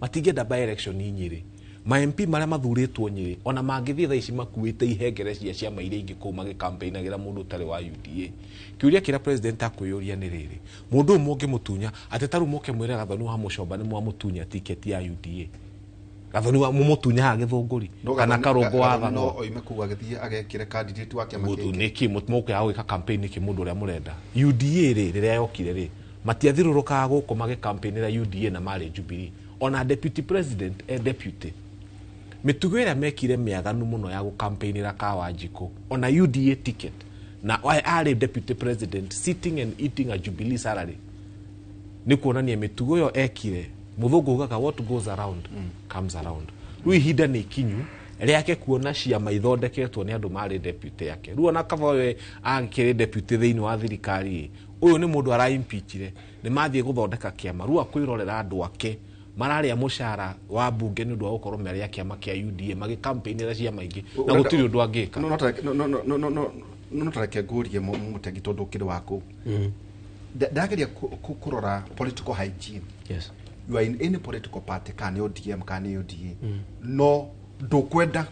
matingĩenda by election Nyĩrĩ. Ma MP marĩa mathurĩtwo Nyĩrĩ ona mangĩthiĩ thaa ici makuĩte ihengere cia ciama iria ingĩ kũu magĩcampaignagĩra mũndũ ũtarĩ wa UDA. Kĩũria kĩrĩa president akwĩyũria nĩ rĩrĩ, mũndũ ũyũ mũngĩmũtunya atĩ ta rĩu mũke mwĩre Gathoni wa Mũcomba nĩ mwamũtunya tiketi ya UDA, Gathoni wa mũmũtunya haha Gĩthũngũri No kana Gathoni- Karũngũ wa Gathoni no Thang'wa oime kũu agĩthiĩ agekĩre candidate wa kĩama mũndũ kĩngĩ. nĩkĩ mũkĩaga gwĩka campaign nĩkĩ mũndũ ũrĩa mũrenda. UDA rĩ, rĩrĩa yokire rĩ, matiathirũrũkaga gũkũ magĩcampaignĩra UDA na marĩ Jubilee, ona deputy president e deputy. Mĩtugo ĩrĩa mekire mĩaganu mũno ya gũcampaignĩra Kawanjikũ ona UDA ticket, na arĩ deputy president sitting and eating a Jubilee salary, nĩ kuonania mĩtugo ĩyo ekire. Mũthũngũ ugaga what goes around comes around. Rĩu ihinda nĩ ikinyu rĩake kuona ciama ithondeketwo nĩ andũ marĩ deputy yake. Rĩu ona kaba we akĩrĩ deputy thĩinĩ wa thirikari, ũyũ nĩ mũndũ araimpeachire, nĩ mathiĩ gũthondeka kĩama. Rĩu akwĩrorera andũ ake mararĩa mũcara wa mbunge nĩ ũndũ wa gũkorwo marĩ a kĩama kĩa UDA magĩcampaignĩra ciama ingĩ, na gũtirĩ ũndũ angĩka. No, no, no, no, no, no, no, no, tareke ngũrie mũtegi tondũ ũkĩrĩ wa kũu. Ndageria kũrora political hygiene. Yes. You are in any political party, kana nĩ ODM kana nĩ UDA, no ndũkwenda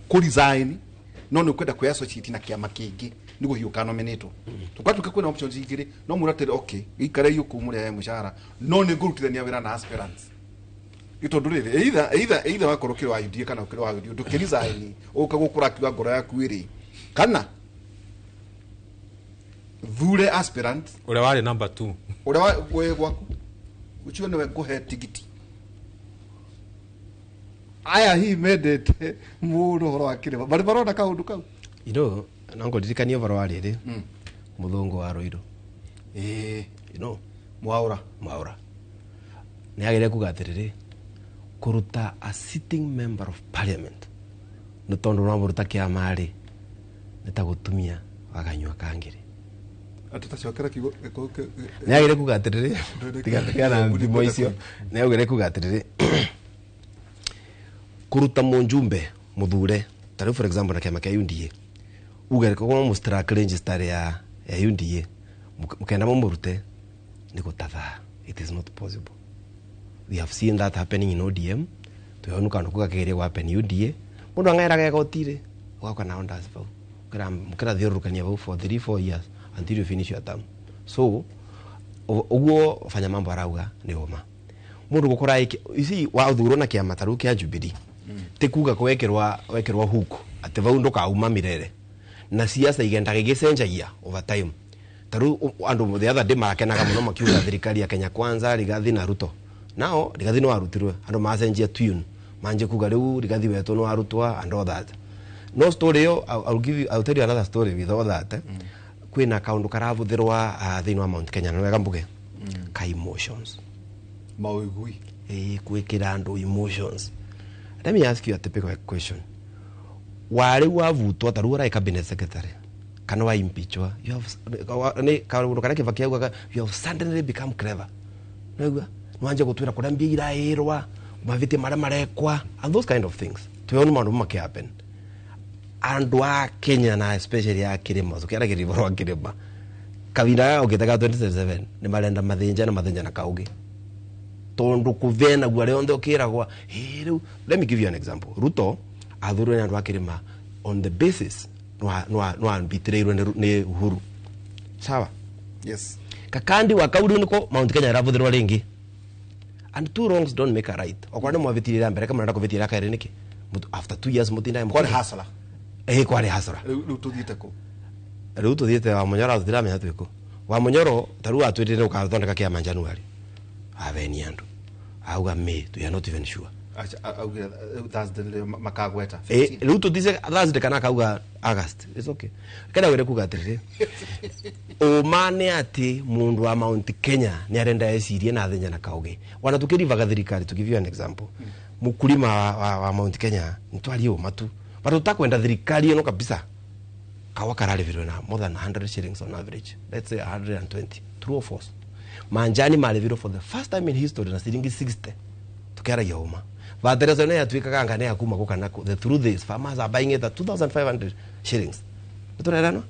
kũ resign, no nĩ ũkwenda kwĩ associate na kĩama kĩngĩ nĩguo hihi ũkanominatwo. Tũgatuĩka kwĩna options igĩrĩ, no mwĩre atĩrĩ, okay, gĩikarei kũu mũrĩage mũcara, no nĩ ngũrutithania wĩra na aspirants. Nĩ tondũ rĩrĩ, either wakorwo ũkĩrĩ wa UDA kana ũkĩrĩ wa UDA, ndũkĩresign ũka gũkũrakiwa ngoro yaku ĩrĩ, kana thure aspirant ũrĩa warĩ number 2 ũrĩa wĩ gwaku ũcio nĩwe ngũhe tigiti. Aya hihi mendete mũno ũhoro wa kĩrĩma marĩ marona kaũndũ kau. You know, no ngũririkanie ũhoro wa rĩrĩ mũthũngũ wa Ruiru. Ĩĩ. You know, Mwaũra. Mwaũra nĩ agĩrĩire kuga atĩrĩrĩ, kũruta a sitting member of parliament nĩ tondũ ũramũruta kĩama rĩ, nĩ ta gũtumia waganyua kangĩrĩ. Atĩ tacokera kiugo Nĩ agĩrĩire kuga atĩrĩrĩ, tiga na thimo icio, nĩ agĩrĩire kuga atĩrĩrĩ, kũruta mũnjumbe mũthure ta rĩu for example na kĩama kĩa UDA, uge ko mũstrack register ya UDA mukenda mũmũrute nĩ gũtathaa. It is not possible. We have seen that happening in ODM. Tuyonu kandu kugakegeria gwapen UDA, mundu ang'airaga igoti-rĩ, ũgauka na orders vau mũkĩrathiũrũrũkania vau for 3 4 years until you finish your term. So ũguo fanya mambo arauga nĩ ũma mundu gukora ici wathurwo na kĩama ta rĩu kĩa Jubilee, ti kuga kwekĩrwa wekĩrwa hook atĩ vau ndũkauma mirere, na siasa igendaga igĩcenjagia over time. Ta rĩu andũ the other day marakenaga mũno makiuga thirikari ya Kenya Kwanza, Rigathi na Ruto. Nao Rigathi no arutirwe, andũ macenjia tune, manje kuga rĩu Rigathi wetwo no arutwa and all that. No story yo, I'll tell you another story with all that. Kwĩna kaũndũ karabuthĩrwa thĩinĩ wa Mount Kenya, nĩ wega mbuge ka emotions, maũigui, ĩĩ, gwĩkĩra andũ emotions. Let me ask you a typical question. Warĩ wavutwo ta rĩu ũrarĩ cabinet secretary kana wa impeachwa, you have nĩ kaũndũ karĩa Kibaki augaga, you have suddenly become clever. Nĩwaigua nĩwanjia gũtwĩra kũrĩa mbia iraĩrwa, mavĩtia marĩa marekwa and those kind of things. Twĩona maũndũ makĩ happen andũ a Kenya na especially a kĩrĩma, tũkĩaragĩria ũhoro wa kĩrĩma kahinda gaka ũkĩte ga 2027, nĩ marenda mathĩnja na mathĩnja na kaũgĩ tondu kuvena gwa rĩonthe ũkĩragwa "Ĩ, rĩu." Let me give you an example. Ruto athurirwo nĩ andũ a kĩrĩma on the basis nĩwambitĩrĩirwo nĩ Uhuru, sawa? Yes. Kakandi wa kau rĩu nĩko Mount Kenya ĩrabuthĩrwo rĩngĩ, and two wrongs don't make a right. Okorwo nĩ mwavĩtirĩra mbere kamũrenda kũvĩtĩra kerĩ nĩkĩ? After 2 years mũtindae. Kwarĩ hasara. Ĩ, kwarĩ hasara. Rĩu tũthiĩte kũ? Rĩu tũthiĩte wa Mũnyoro, tũtiramenya twĩkũ. Wa Mũnyoro ta rĩu atwĩrire ũkathondeka kĩama January, aveni andũ auga me we are not even sure. Augire Thursday nĩrĩo makagweta. Rĩu tũtice Thursday kana akauga August, it's okay. Kenda wĩre kuga atĩrĩrĩ, ũma nĩ atĩ mũndũ wa Mount Kenya nĩ arenda ecirie na thenya na kauge wana tukĩrivaga thirikari. To give you an example, mũkulima wa Mount Kenya nĩtwarie ũma tu, but tũtakwenda thirikari ĩno kabisa. Kawa kararĩvirwe na more than 100 shillings on average, let's say 120, true or false? Manjani marĩvirwo for the first time in history na ciringi 60. Tukiaragia ũma, batereza ĩno yatuĩkaga anga nĩ ya kuma gũka na the truth is farmers are buying it at 2500 shillings. Nĩtũraerana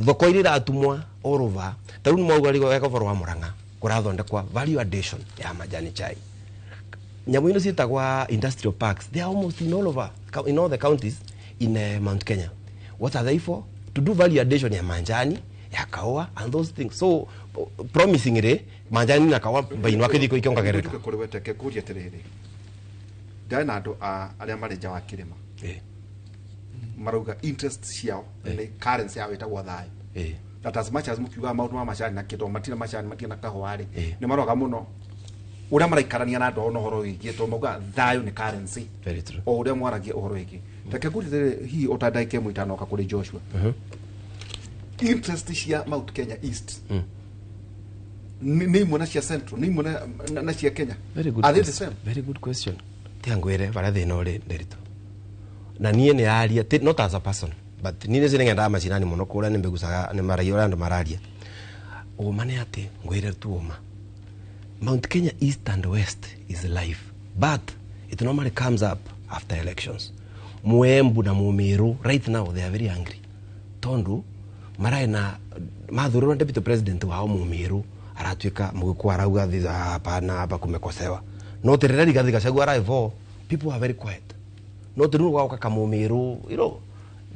thoko iria iratumwa all over. Ta rĩu nĩmwauga wega ũhoro wa Murang'a kũrathondekwa value addition ya majani chai. Nyamũ ino ciĩtagwa industrial parks, they are almost in all over, in all the counties in Mount Kenya. What are they for? To do value addition ya manjani, ya kaũa and those things. So promising rĩ manjani na kaũa mbaini wake thikũ ikĩongagereka. Nduke kũrĩ weteke ngũrie atĩrĩrĩ, ndarĩ na andũ a arĩa marĩ nja wa kĩrĩma marauga interest ciao nĩ currency yao ĩtagwo thayũ, that as much as mukiugaga maũndũ ma macani na kĩndũ matirĩ macani, matirĩ na kahũa rĩ, nĩ maroga mũno ũrĩa maraikarania na andũ ao na ũhoro wĩgiĩ, tondũ maugaga thayũ nĩ currency. Very true. O ũrĩa mwaragia ũhoro wĩgiĩ, reke ngũrie atĩrĩrĩ, hihi ũta ndagĩka ĩmwe itanoka kũrĩ Joshua, interest cia Mount Kenya East nĩ imwe na cia Central, nĩ imwe na cia Kenya? Very good Are they the question. same? Very good question. Tiga ngwire varia thina uri Nderitu, na niĩ nĩ aria not as a person, but niĩ nĩ ngendaga macinani mũno kũrĩa nĩ mbigucaga nĩ maragia ũrĩa andũ mararia. Ũma nĩ atĩ ngwĩre tu ũma, Mount Kenya East and West is life, but it normally comes up after elections. Muembu na Mumiru right now they are very angry tondu maraĩ na mathurwo deputy president wao Mumiru aratuĩka Mũgĩkũyũ, arauga hapana, hapa kumekosewa. No tirĩrĩa Rigathi Gachagua araivo, people are very quiet. No tĩrĩu gwauka Kamumiru, you know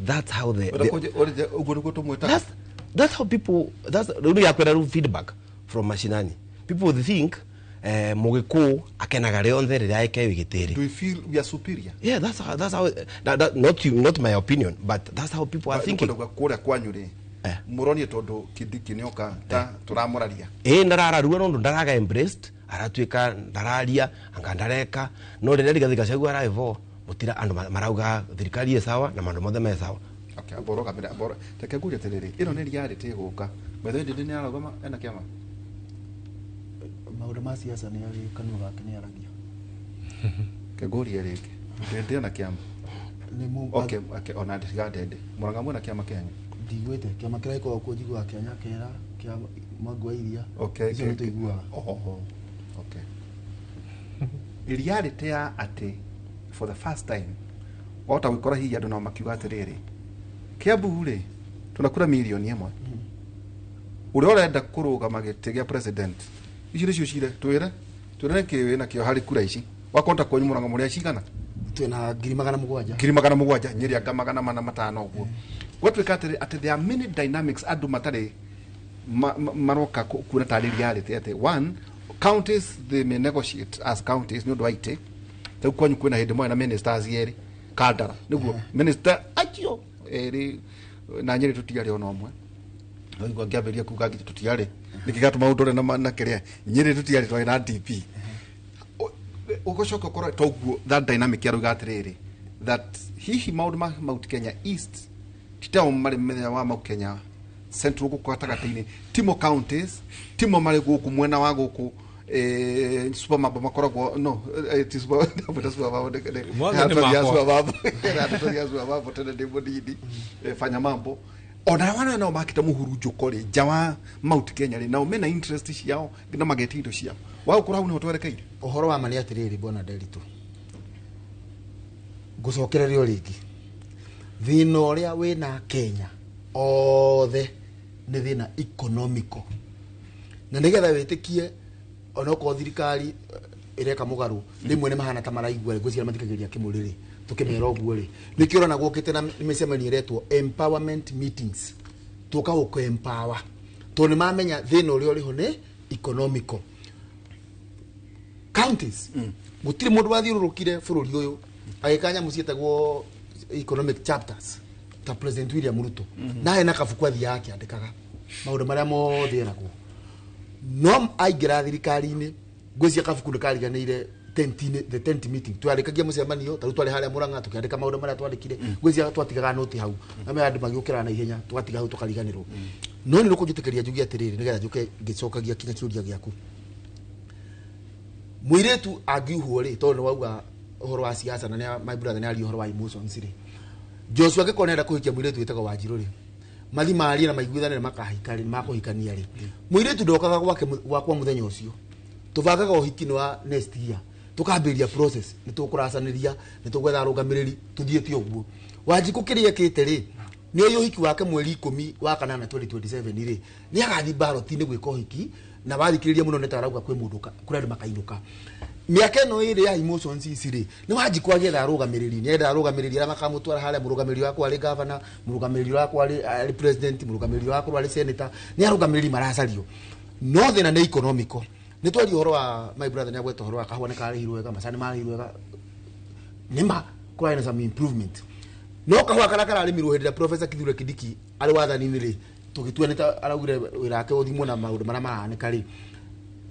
that's how the Ũguo nĩguo tũmwĩtaga. That's how people, that's rĩu yakwĩra rĩu feedback from mashinani. People think Mũgĩkũyũ akenaga rĩothe rĩrĩa ekeo gĩtĩrĩ. Do we feel we are superior? Yeah, that's how that, not you, not my opinion, but that's how people are thinking. Nĩkwenda kuga kũrĩa kwanyu rĩ, mũronire tondũ Kindiki nĩoka ta tũramũraria. Ĩ, ndarararua nondu ndaraga embraced, aratuĩka ndararia anga ndareka. No rĩrĩa Rigathi Gachagua araivo gũtira andũ marauga thirikari ĩ sawa na maũndũ mothe me sawa. Okay, amboro kamera, amboro reke ngũrie atĩrĩrĩ, ĩno nĩ reality ĩgũka by the way. Ndĩndĩ nĩ ararũgama ena kĩama? Maũndũ ma siasa nĩ arĩ kanua gake nĩ aragia. Reke ngũrie rĩngĩ, Ndĩndĩ ena kĩama? Nĩ mu Okay, ona ndiga Ndĩndĩ, Mũrang'a mwena kĩama kĩanyu? Ndigwĩte kĩama kĩrĩa gĩkoragwo kuo, njiguaga kĩa Nyakera, kĩa Mwangi wa Iria. Icio nĩ tũiguaga. Oho, okay. Reality ya atĩ for the first time wahota gwĩkora hihi andũ nao makiuga atĩrĩrĩ, Kiambu rĩ, tunakura mirioni 1, ũrĩa ũrenda kũrũgama gĩtĩ gĩa president, ici nĩcio cire twĩre twĩre nĩkĩ wĩna kĩo harĩ kura ici wakonta kwanyu Mũrang'a mũrĩa cigana? Twĩna 700,000. 700,000, Nyĩrĩ anga 450 ũguo. Gwatuĩka atĩrĩ atĩ there are many dynamics andũ matarĩ maroka kuona tarĩ reality atĩ one, counties, they may negotiate as counties nĩ ũndũ wa itĩ. Rĩu kwanyu kwĩna hĩndĩ mwarĩ na ministers erĩ kandara nĩguo minister acio erĩ, na Nyĩrĩ tũtiarĩ ona ũmwe. Waigua ngĩambĩrĩria kuga nginya tũtiarĩ, nĩkĩ gatũma ũndore na kĩrĩa Nyĩrĩ tũtiarĩ, twarĩ na DP. Ũgũcoka ũkorwo toguo that dynamic yarauga atĩrĩrĩ that hihi maũndũ ma Mount Kenya East titao marĩ mĩthenya wa Mount Kenya Central gũkũ gatagatĩ-inĩ, timo counties timo marĩ gũkũ mwena wa gũkũ supermambo makoragwo no ti super ndamwĩta supermambo. Mothe nĩ makwa. Supermambo ndatoria supermambo tene ndĩ mũnini, fanya mambo ona wana nao makĩte mũhurunjũko rĩ nja wa Mount Kenya rĩ, nao mena interest ciao na magetia indo ciao wagũkũra hau nĩho twerekeire. Ũhoro wa ma nĩ atĩrĩrĩ, bwana Nderitu, ngũcokereria o rĩngĩ, thĩna ũrĩa wĩna Kenya othe nĩ thĩna economical, na nĩgetha wĩtĩkie onokorwo thirikari ĩreka mũgarũ rĩmwe nĩ mahana ta maraigua rĩ, ngwĩciria mathikagĩrĩria kĩmũrĩ rĩ tũkĩmera ũguo rĩ, nĩkĩo ũrona gũkĩte na mĩcemanio ĩretwo empowerment meetings, tũka gũkũ empower tondũ nĩ mamenya thĩna ũrĩa ũrĩho nĩ economical. Counties gũtirĩ mũndũ wathiũrũrũkire bũrũri ũyũ agĩka nyamũ ciĩtagwo economic chapters ta President William Ruto, na hena kabuku athiaga akĩandĩkaga maũndũ marĩa mothe eragwo. No aingĩra thirikari-inĩ, ngwĩciria kabuku nĩ kariganĩire. tent the tent meeting twarĩkagia mũcemanio ta rĩu twarĩ harĩa Murang'a tũkĩandĩka maũndũ marĩa twandĩkire ngwĩciria twatigaga noti hau na me andũ magĩũkĩra na ihenya tũgatiga hau tũkariganĩrwo. No nĩ rũkũnjĩtĩkĩria njuge atĩrĩrĩ nĩgetha njũke ngĩcokagia kinya kĩũria gĩaku. Mũirĩtu angiuhwo rĩ, tondũ nĩ wauga ũhoro wa siasa na nĩ my brother nĩ aria ũhoro wa emotions rĩ, Joshua angĩkorwo nĩarenda kũhikia mũirĩtu wĩtagwo Wanjirũ rĩ, mathi marie na maiguithane nĩ makahika rĩ, makũhikania rĩ, mũirĩtu ndokaga gwake gwakwa mũthenya ũcio. Tũbangaga ũhiki nĩ wa next year, tũkambĩrĩria process, nĩ tũkũracanĩria, nĩ tũgwetha arũgamĩrĩri, tũthiĩte ũguo. Wanjikũ kĩrĩa ekĩte rĩ, nĩ oĩ ũhiki wake mweri 10 wa kanana 2027 rĩ, nĩ agathiĩ ballot-inĩ gwĩka ũhiki, na wathikĩrĩria mũno nĩ ta arauga kwĩ mũndũ kũrĩ andũ makainũka. Mĩaka ĩno ĩrĩ ya emotions ici rĩ, nĩ Wanjikũ agĩetha arũgamĩrĩri, nĩ enda arũgamĩrĩri arĩa makamũtwara harĩa, mũrũgamĩrĩri wakwa arĩ governor, mũrũgamĩrĩri wakwa arĩ president, mũrũgamĩrĩri wakwa arĩ senator, nĩ arũgamĩrĩri maracario. No thĩna nĩ economical. Nĩ twaria ũhoro wa my brother nĩ agweta ũhoro wa kahũa nĩ karĩhirwo wega, macani marĩhirwo wega, nĩma kũrarĩ na some improvement. No kahũa karĩa kararĩmirwo hĩndĩ ĩrĩa Professor Kithure Kindiki arĩ wathani-inĩ rĩ, tũgĩtua nĩ ta araugire wĩra wake ũthimwo na maũndũ marĩa marahanĩka rĩ,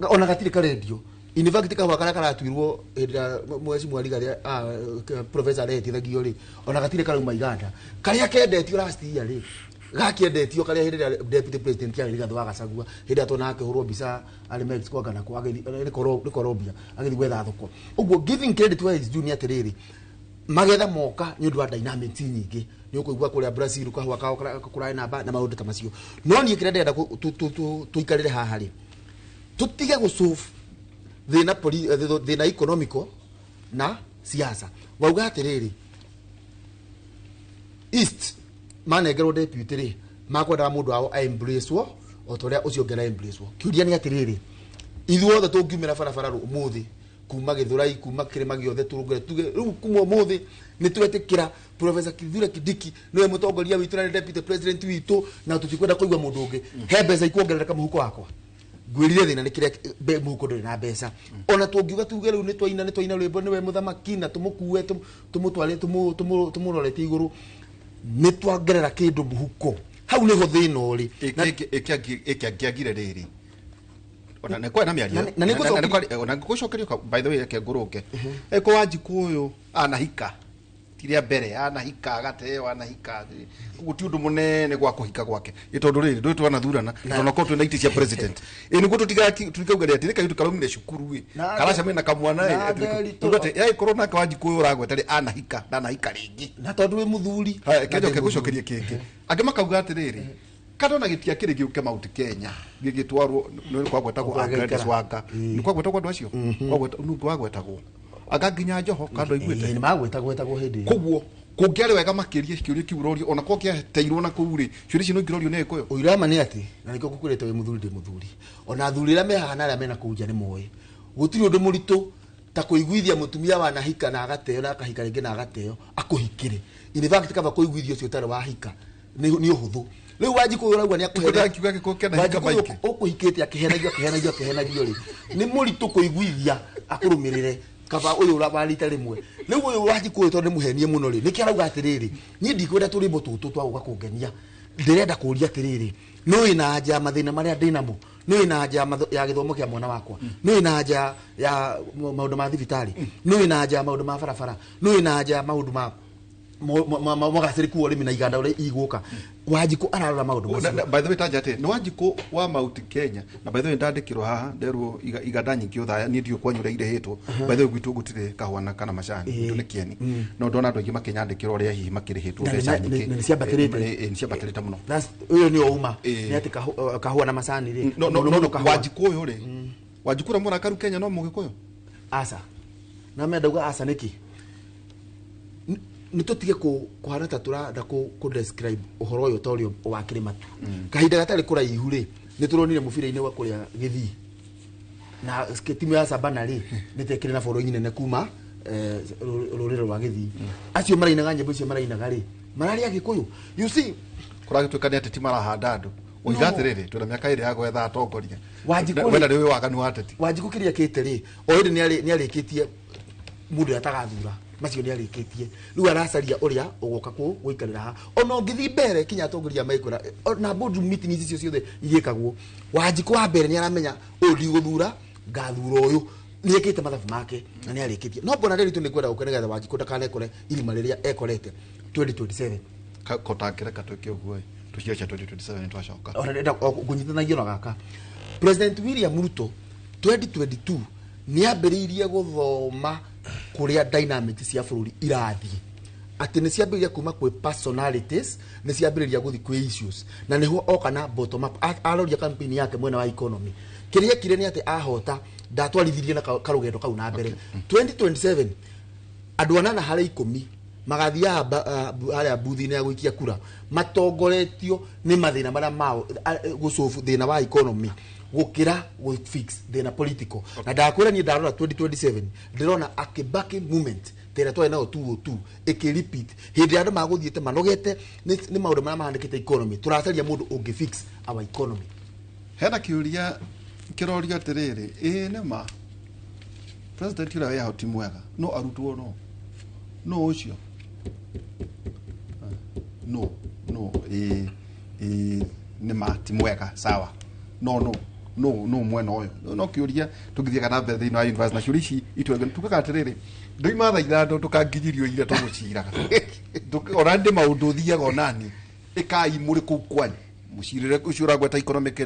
ona gatirĩ karendio. In fact kahũa karĩa karatuirwo hĩndĩ ĩrĩa Mheshimiwa Rigathi Professor aretithagio rĩ, ona gatirĩ karauma Uganda. Karĩa kendetio last year rĩ, gakĩendetio karĩa hĩndĩ ĩrĩa Deputy President arĩ Rigathi wa Gachagua, hĩndĩ ĩrĩa tuonaga akĩhũrwo mbica arĩ Mexico anga nakũ, agĩthiĩ nĩ Colombia, agĩthiĩ gwetha thoko. Ũguo giving credit where is due nĩ atĩrĩrĩ, magetha moka nĩ ũndũ wa dynamics nyingĩ, nĩ ũkũigua kũrĩa Brazil kahũa kao kũrarĩ namba na maũndũ ta macio. No niĩ kĩrĩa ndĩrenda tũikarĩre haha rĩ, tũtige gũsolve thĩna thĩna economical na siasa. Wauga atĩrĩrĩ, East manengerwo deputy rĩ, makwendaga mũndũ wao a-embrace-wo o ta ũrĩa ũcio ũngĩ ara-embrace-wo. Kĩũria nĩ atĩrĩrĩ, ithuothe tũngiumĩra barabara ũmũthĩ kuma Gĩthũrai, kuma kĩrĩma gĩothe, tũrũngere tuge rĩu kuma ũmũthĩ nĩ twetĩkĩra Professor Kithure Kindiki nĩwe mũtongoria witũ na nĩ deputy president witũ na tũtikwenda kũigua mũndũ ũngĩ, he mbeca ikuongerereka mũhuko wakwa? Ngwĩrire thĩna nĩ kĩrĩa mũhuko ndũrĩ na mbeca. Ona tũngiuga tuge rĩu nĩ twaina rwĩmbo nĩwe mũthamaki na tũmũkue tũmũtware tũmũrorete igũrũ, nĩ twangerera kĩndũ mũhuko. Hau nĩho thĩna ũrĩ. Ĩkĩangĩagire rĩrĩ ona nĩ kwa na mĩario na nĩ ngũcokeria- ona ngũcokeria, by the way, reke ngũrũnge eko Wanjikũ ũyũ anahika ti rĩa mbere, anahika agateo, anahika, ũguo ti ũndũ mũnene gwa kũhika gwake, ĩ tondũ rĩrĩ ndũĩ twanathurana tondũ twĩna itĩ cia president, ĩ nĩguo tũtikauga atĩ kairĩtu karaumire cukuru ĩ karacemania na kamwana ĩ tuge atĩ yagĩkorwo nake Wanjikũ ũyũ ũragweta rĩ anahika ndanahika rĩngĩ. Na tondũ wĩ mũthuri. Haya, kĩnjoke gũcokeria kĩngĩ, angĩ makauga atĩrĩrĩ, kana ona gĩtia kĩrĩ gĩũke Mount Kenya gĩgĩtwarwo nĩ kwagwetagwo Gladys Wanga, nĩ kwagwetagwo andũ acio nĩ kwagwetagwo anga nginya Joho kando iguĩte nĩ magwetagwetagwo hĩndĩ ĩyo. Koguo kũngĩarĩ wega makĩria kĩũria kĩu ũrorio ona kũngĩateirwo na kũu rĩ, ciũria icio no ingĩrorio nĩ Gĩkũyũ. Ũira ma nĩ atĩ, na nĩkĩo ngũkwĩrĩte wĩ mũthuri ndĩ mũthuri, ona athuri arĩa me haha na arĩa mena kũu nja nĩ moĩ gũtirĩ ũndũ mũritũ ta kũiguithia mũtumia wanahika na agateo na akahika rĩngĩ na agateo akũhikĩre. In fact kaba kũiguithia ũcio ũtarĩ wahika nĩ ũhũthũ. Rĩu Wanjikũ ũyũ ũrauga nĩ akũhenia. Kiuga Gĩkũyũ kĩanahika Wanjikũ ũyũ maingĩ. ũkũhikĩte akĩhenagio akĩhenagio akĩhenagio rĩ, nĩ mũritũ kũiguithia akũrũmĩrĩre kaba ũyũ wa rita rĩmwe. Rĩu ũyũ Wanjikũ ũyũ tondũ nĩ mũhenie mũno rĩ, nĩkĩo arauga atĩrĩrĩ, niĩ ndikwenda tũrwĩmbo tũtũ twa gũka kũngenia, ndĩrenda kũũria atĩrĩrĩ, nĩ wĩ na anja ya mathĩna marĩa ndĩnamo, nĩ wĩ na anja ya gĩthomo kĩa mwana wakwa, nĩ wĩ na anja ya maũndũ ma thibitarĩ, nĩ wĩ na anja ya maũndũ ma barabara, nĩ wĩ na anja ya maũndũ ma mogacĩrĩku wa ũrĩmi na iganda ũrĩa igũka. Wanjikũ ararora maũndũ macio. By the way, tanja atĩ nĩ Wanjikũ wa Mount Kenya, na by the way ndandĩkĩrwo haha nderwo iganda nyingĩ ũthaya, niĩ ndiũ kwanyu ũrĩa irĩhĩtwo. By the way gwitũ gũtirĩ kahũa na kana macani, gwitũ nĩ kĩeni, no ndona andũ aingĩ makĩnyandĩkĩra ũrĩa hihi makĩrĩhĩtwo mbeca nyingĩ. Na nĩ ciambatĩrĩte. Nĩ ciambatĩrĩte mũno. Ũyũ nĩ ũma nĩ atĩ kahũa na macani rĩ, no no Wanjikũ ũyũ rĩ, Wanjikũ ũrĩa mũrakaru Kenya no Mũgĩkũyũ? Aca na mendauga aca nĩkĩ nĩ tũtige kũhana ta tũrenda kũ describe ũhoro ũyũ ta ũrĩa wa kĩrĩma tu. Kahinda gatarĩ kũraihu rĩ, nĩ tũronire mũbira-inĩ wa kũrĩa Gĩthii na timu ya Savannah rĩ, nĩ tekĩrĩ na following nene kuma rũrĩrĩ rwa Gĩthii. Acio marainaga nyĩmbo icio marainaga rĩ, mararĩ Agĩkũyũ. You see, kũragĩtuĩka nĩ ateti marahanda andũ. Oiga atĩrĩrĩ, twĩna mĩaka ĩrĩ ya gwetha atongoria. Wanjikũ Wenda rĩu waganu wa ateti. Wanjikũ kĩrĩa kĩte rĩ, o hĩndĩ nĩ arĩkĩtie mũndũ ũrĩa atagathura macio nĩ arĩkĩtie. Rĩu aracaria ũrĩa ũgoka gũikarĩra haha. Ona ũngĩthiĩ mbere kinya atongoria maikwĩra, na boardroom meeting icio ciothe igĩkagwo, Wanjikũ wa mbere nĩ aramenya ũyũ ndigũthura, ngathura ũyũ. Nĩ ekĩte mathabu make na nĩ arĩkĩtie. No mbona rĩrĩ tu nĩ ngwenda gũke nĩgetha Wanjikũ ndakanekore irima rĩrĩa ekorete 2027. Kotangĩreka twĩke ũguo ĩ tũcio cia 2027 twacoka. Ona ndĩrenda ngũnyitithanagia na gaka. President William Ruto 2022 nĩ ambĩrĩirie gũthoma kũrĩa dynamics cia bũrũri irathiĩ, atĩ nĩ ciambĩrĩria kuma kwĩ personalities, nĩ ciambĩrĩria gũthiĩ kwĩ issues, na nĩho oka na bottom up. Aroria campaign yake mwena wa economy. Kĩrĩa ekire nĩ atĩ ahota ndatwarithirie na karũgendo kau na mbere. 2027 andũ anana harĩ 10 magathiaga harĩa mbuthi-inĩ ya gũikia kura matongoretio nĩ mathĩna marĩa mao gũcobu thĩna wa economy gũkĩra gũ fix thĩna political. Na ndakwĩra niĩ ndarora 2027 ndĩrona a Kibaki movement ta ĩrĩa twarĩ nayo 202 ĩkĩ repeat hĩndĩ ĩrĩa andũ magũthiĩte manogete nĩ maũndũ marĩa mahanĩkĩte economy. Tũracaria mũndũ ũngĩ fix our economy. Hena kĩũria kĩrorio atĩrĩrĩ, ĩĩ nĩ ma president ũrĩa wĩ hoti mwega no arutwo no ũcio no ĩĩ ĩĩ nĩ ma ti mwega sawa no mwena ũyũ no kĩũria tũngĩthiaga na mbere thĩinĩ wa university na ciũria ici itwege tugaga atĩrĩrĩ ndoima thaa ithano ndũkanginyĩrio iria tũgũciraga ona ndĩ maũndũ thiaga onani ĩkai mũrĩ kũu kwanyu mũcirĩre ũcio ũragweta economic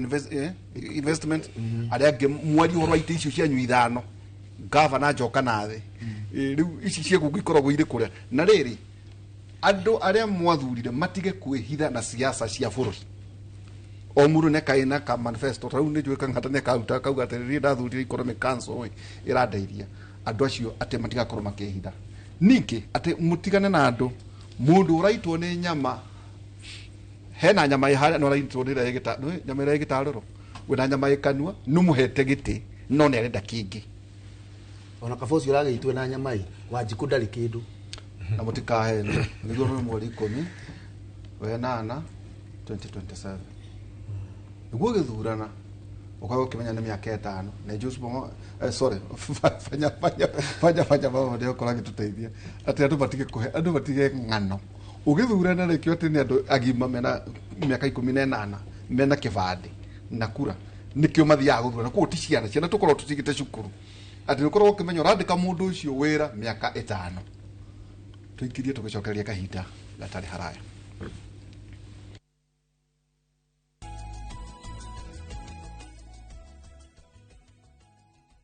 investment arĩa angĩ mwarie ũhoro wa itĩ icio cianyu ithano gavana njoka nathĩ. Rĩu ici cia gũkũ ikoragwo irĩ kũrĩa na rĩrĩ andũ arĩa mwathurire matige kwĩhitha na siasa cia bũrũri o mũndũ nĩ kaĩ ka manifesto ta rĩu nĩ njũĩ Kang'ata nĩ karuta kauga atĩ rĩrĩa ndathurire economic council ĩ ĩrandeithia andũ acio atĩ matigakorwo makĩhitha ningĩ atĩ mũtigane na andũ mũndũ ũraitwo nĩ nyama hena nyama ĩ harĩa no araitwo nĩ ĩrĩa nyama ĩrĩa ĩ gĩtarũrũ wĩna nyama ĩ kanua nĩmũhete gĩtĩ no nĩ arenda kĩngĩ. Ona kaba ũcio ũragĩitwo na nyama ĩ Wanjikũ ndarĩ kĩndũ. Na mũtikahene nĩguo nĩ mweri 10 wenana 2027 nĩguo gĩthurana ũkorwo ũkĩmenya nĩ mĩaka ĩtano na Joseph sorry fanya fanya fanya fanya baba ndio ũkorwo agĩtũteithia atĩ andũ matige kũhe andũ matige ng'ano ũgĩthurana rĩkĩo atĩ nĩ andũ agima mena mĩaka 18 mena kĩbandĩ na kura nĩkĩo mathiaga gũthurana koguo ti ciana ciana tũkorwo tũcigĩte cukuru atĩ ũkorwo ũkĩmenya ũrandĩka mũndũ ũcio wĩra mĩaka ĩtano tũingĩrie tũgĩcokereria kahinda gatarĩ haraya.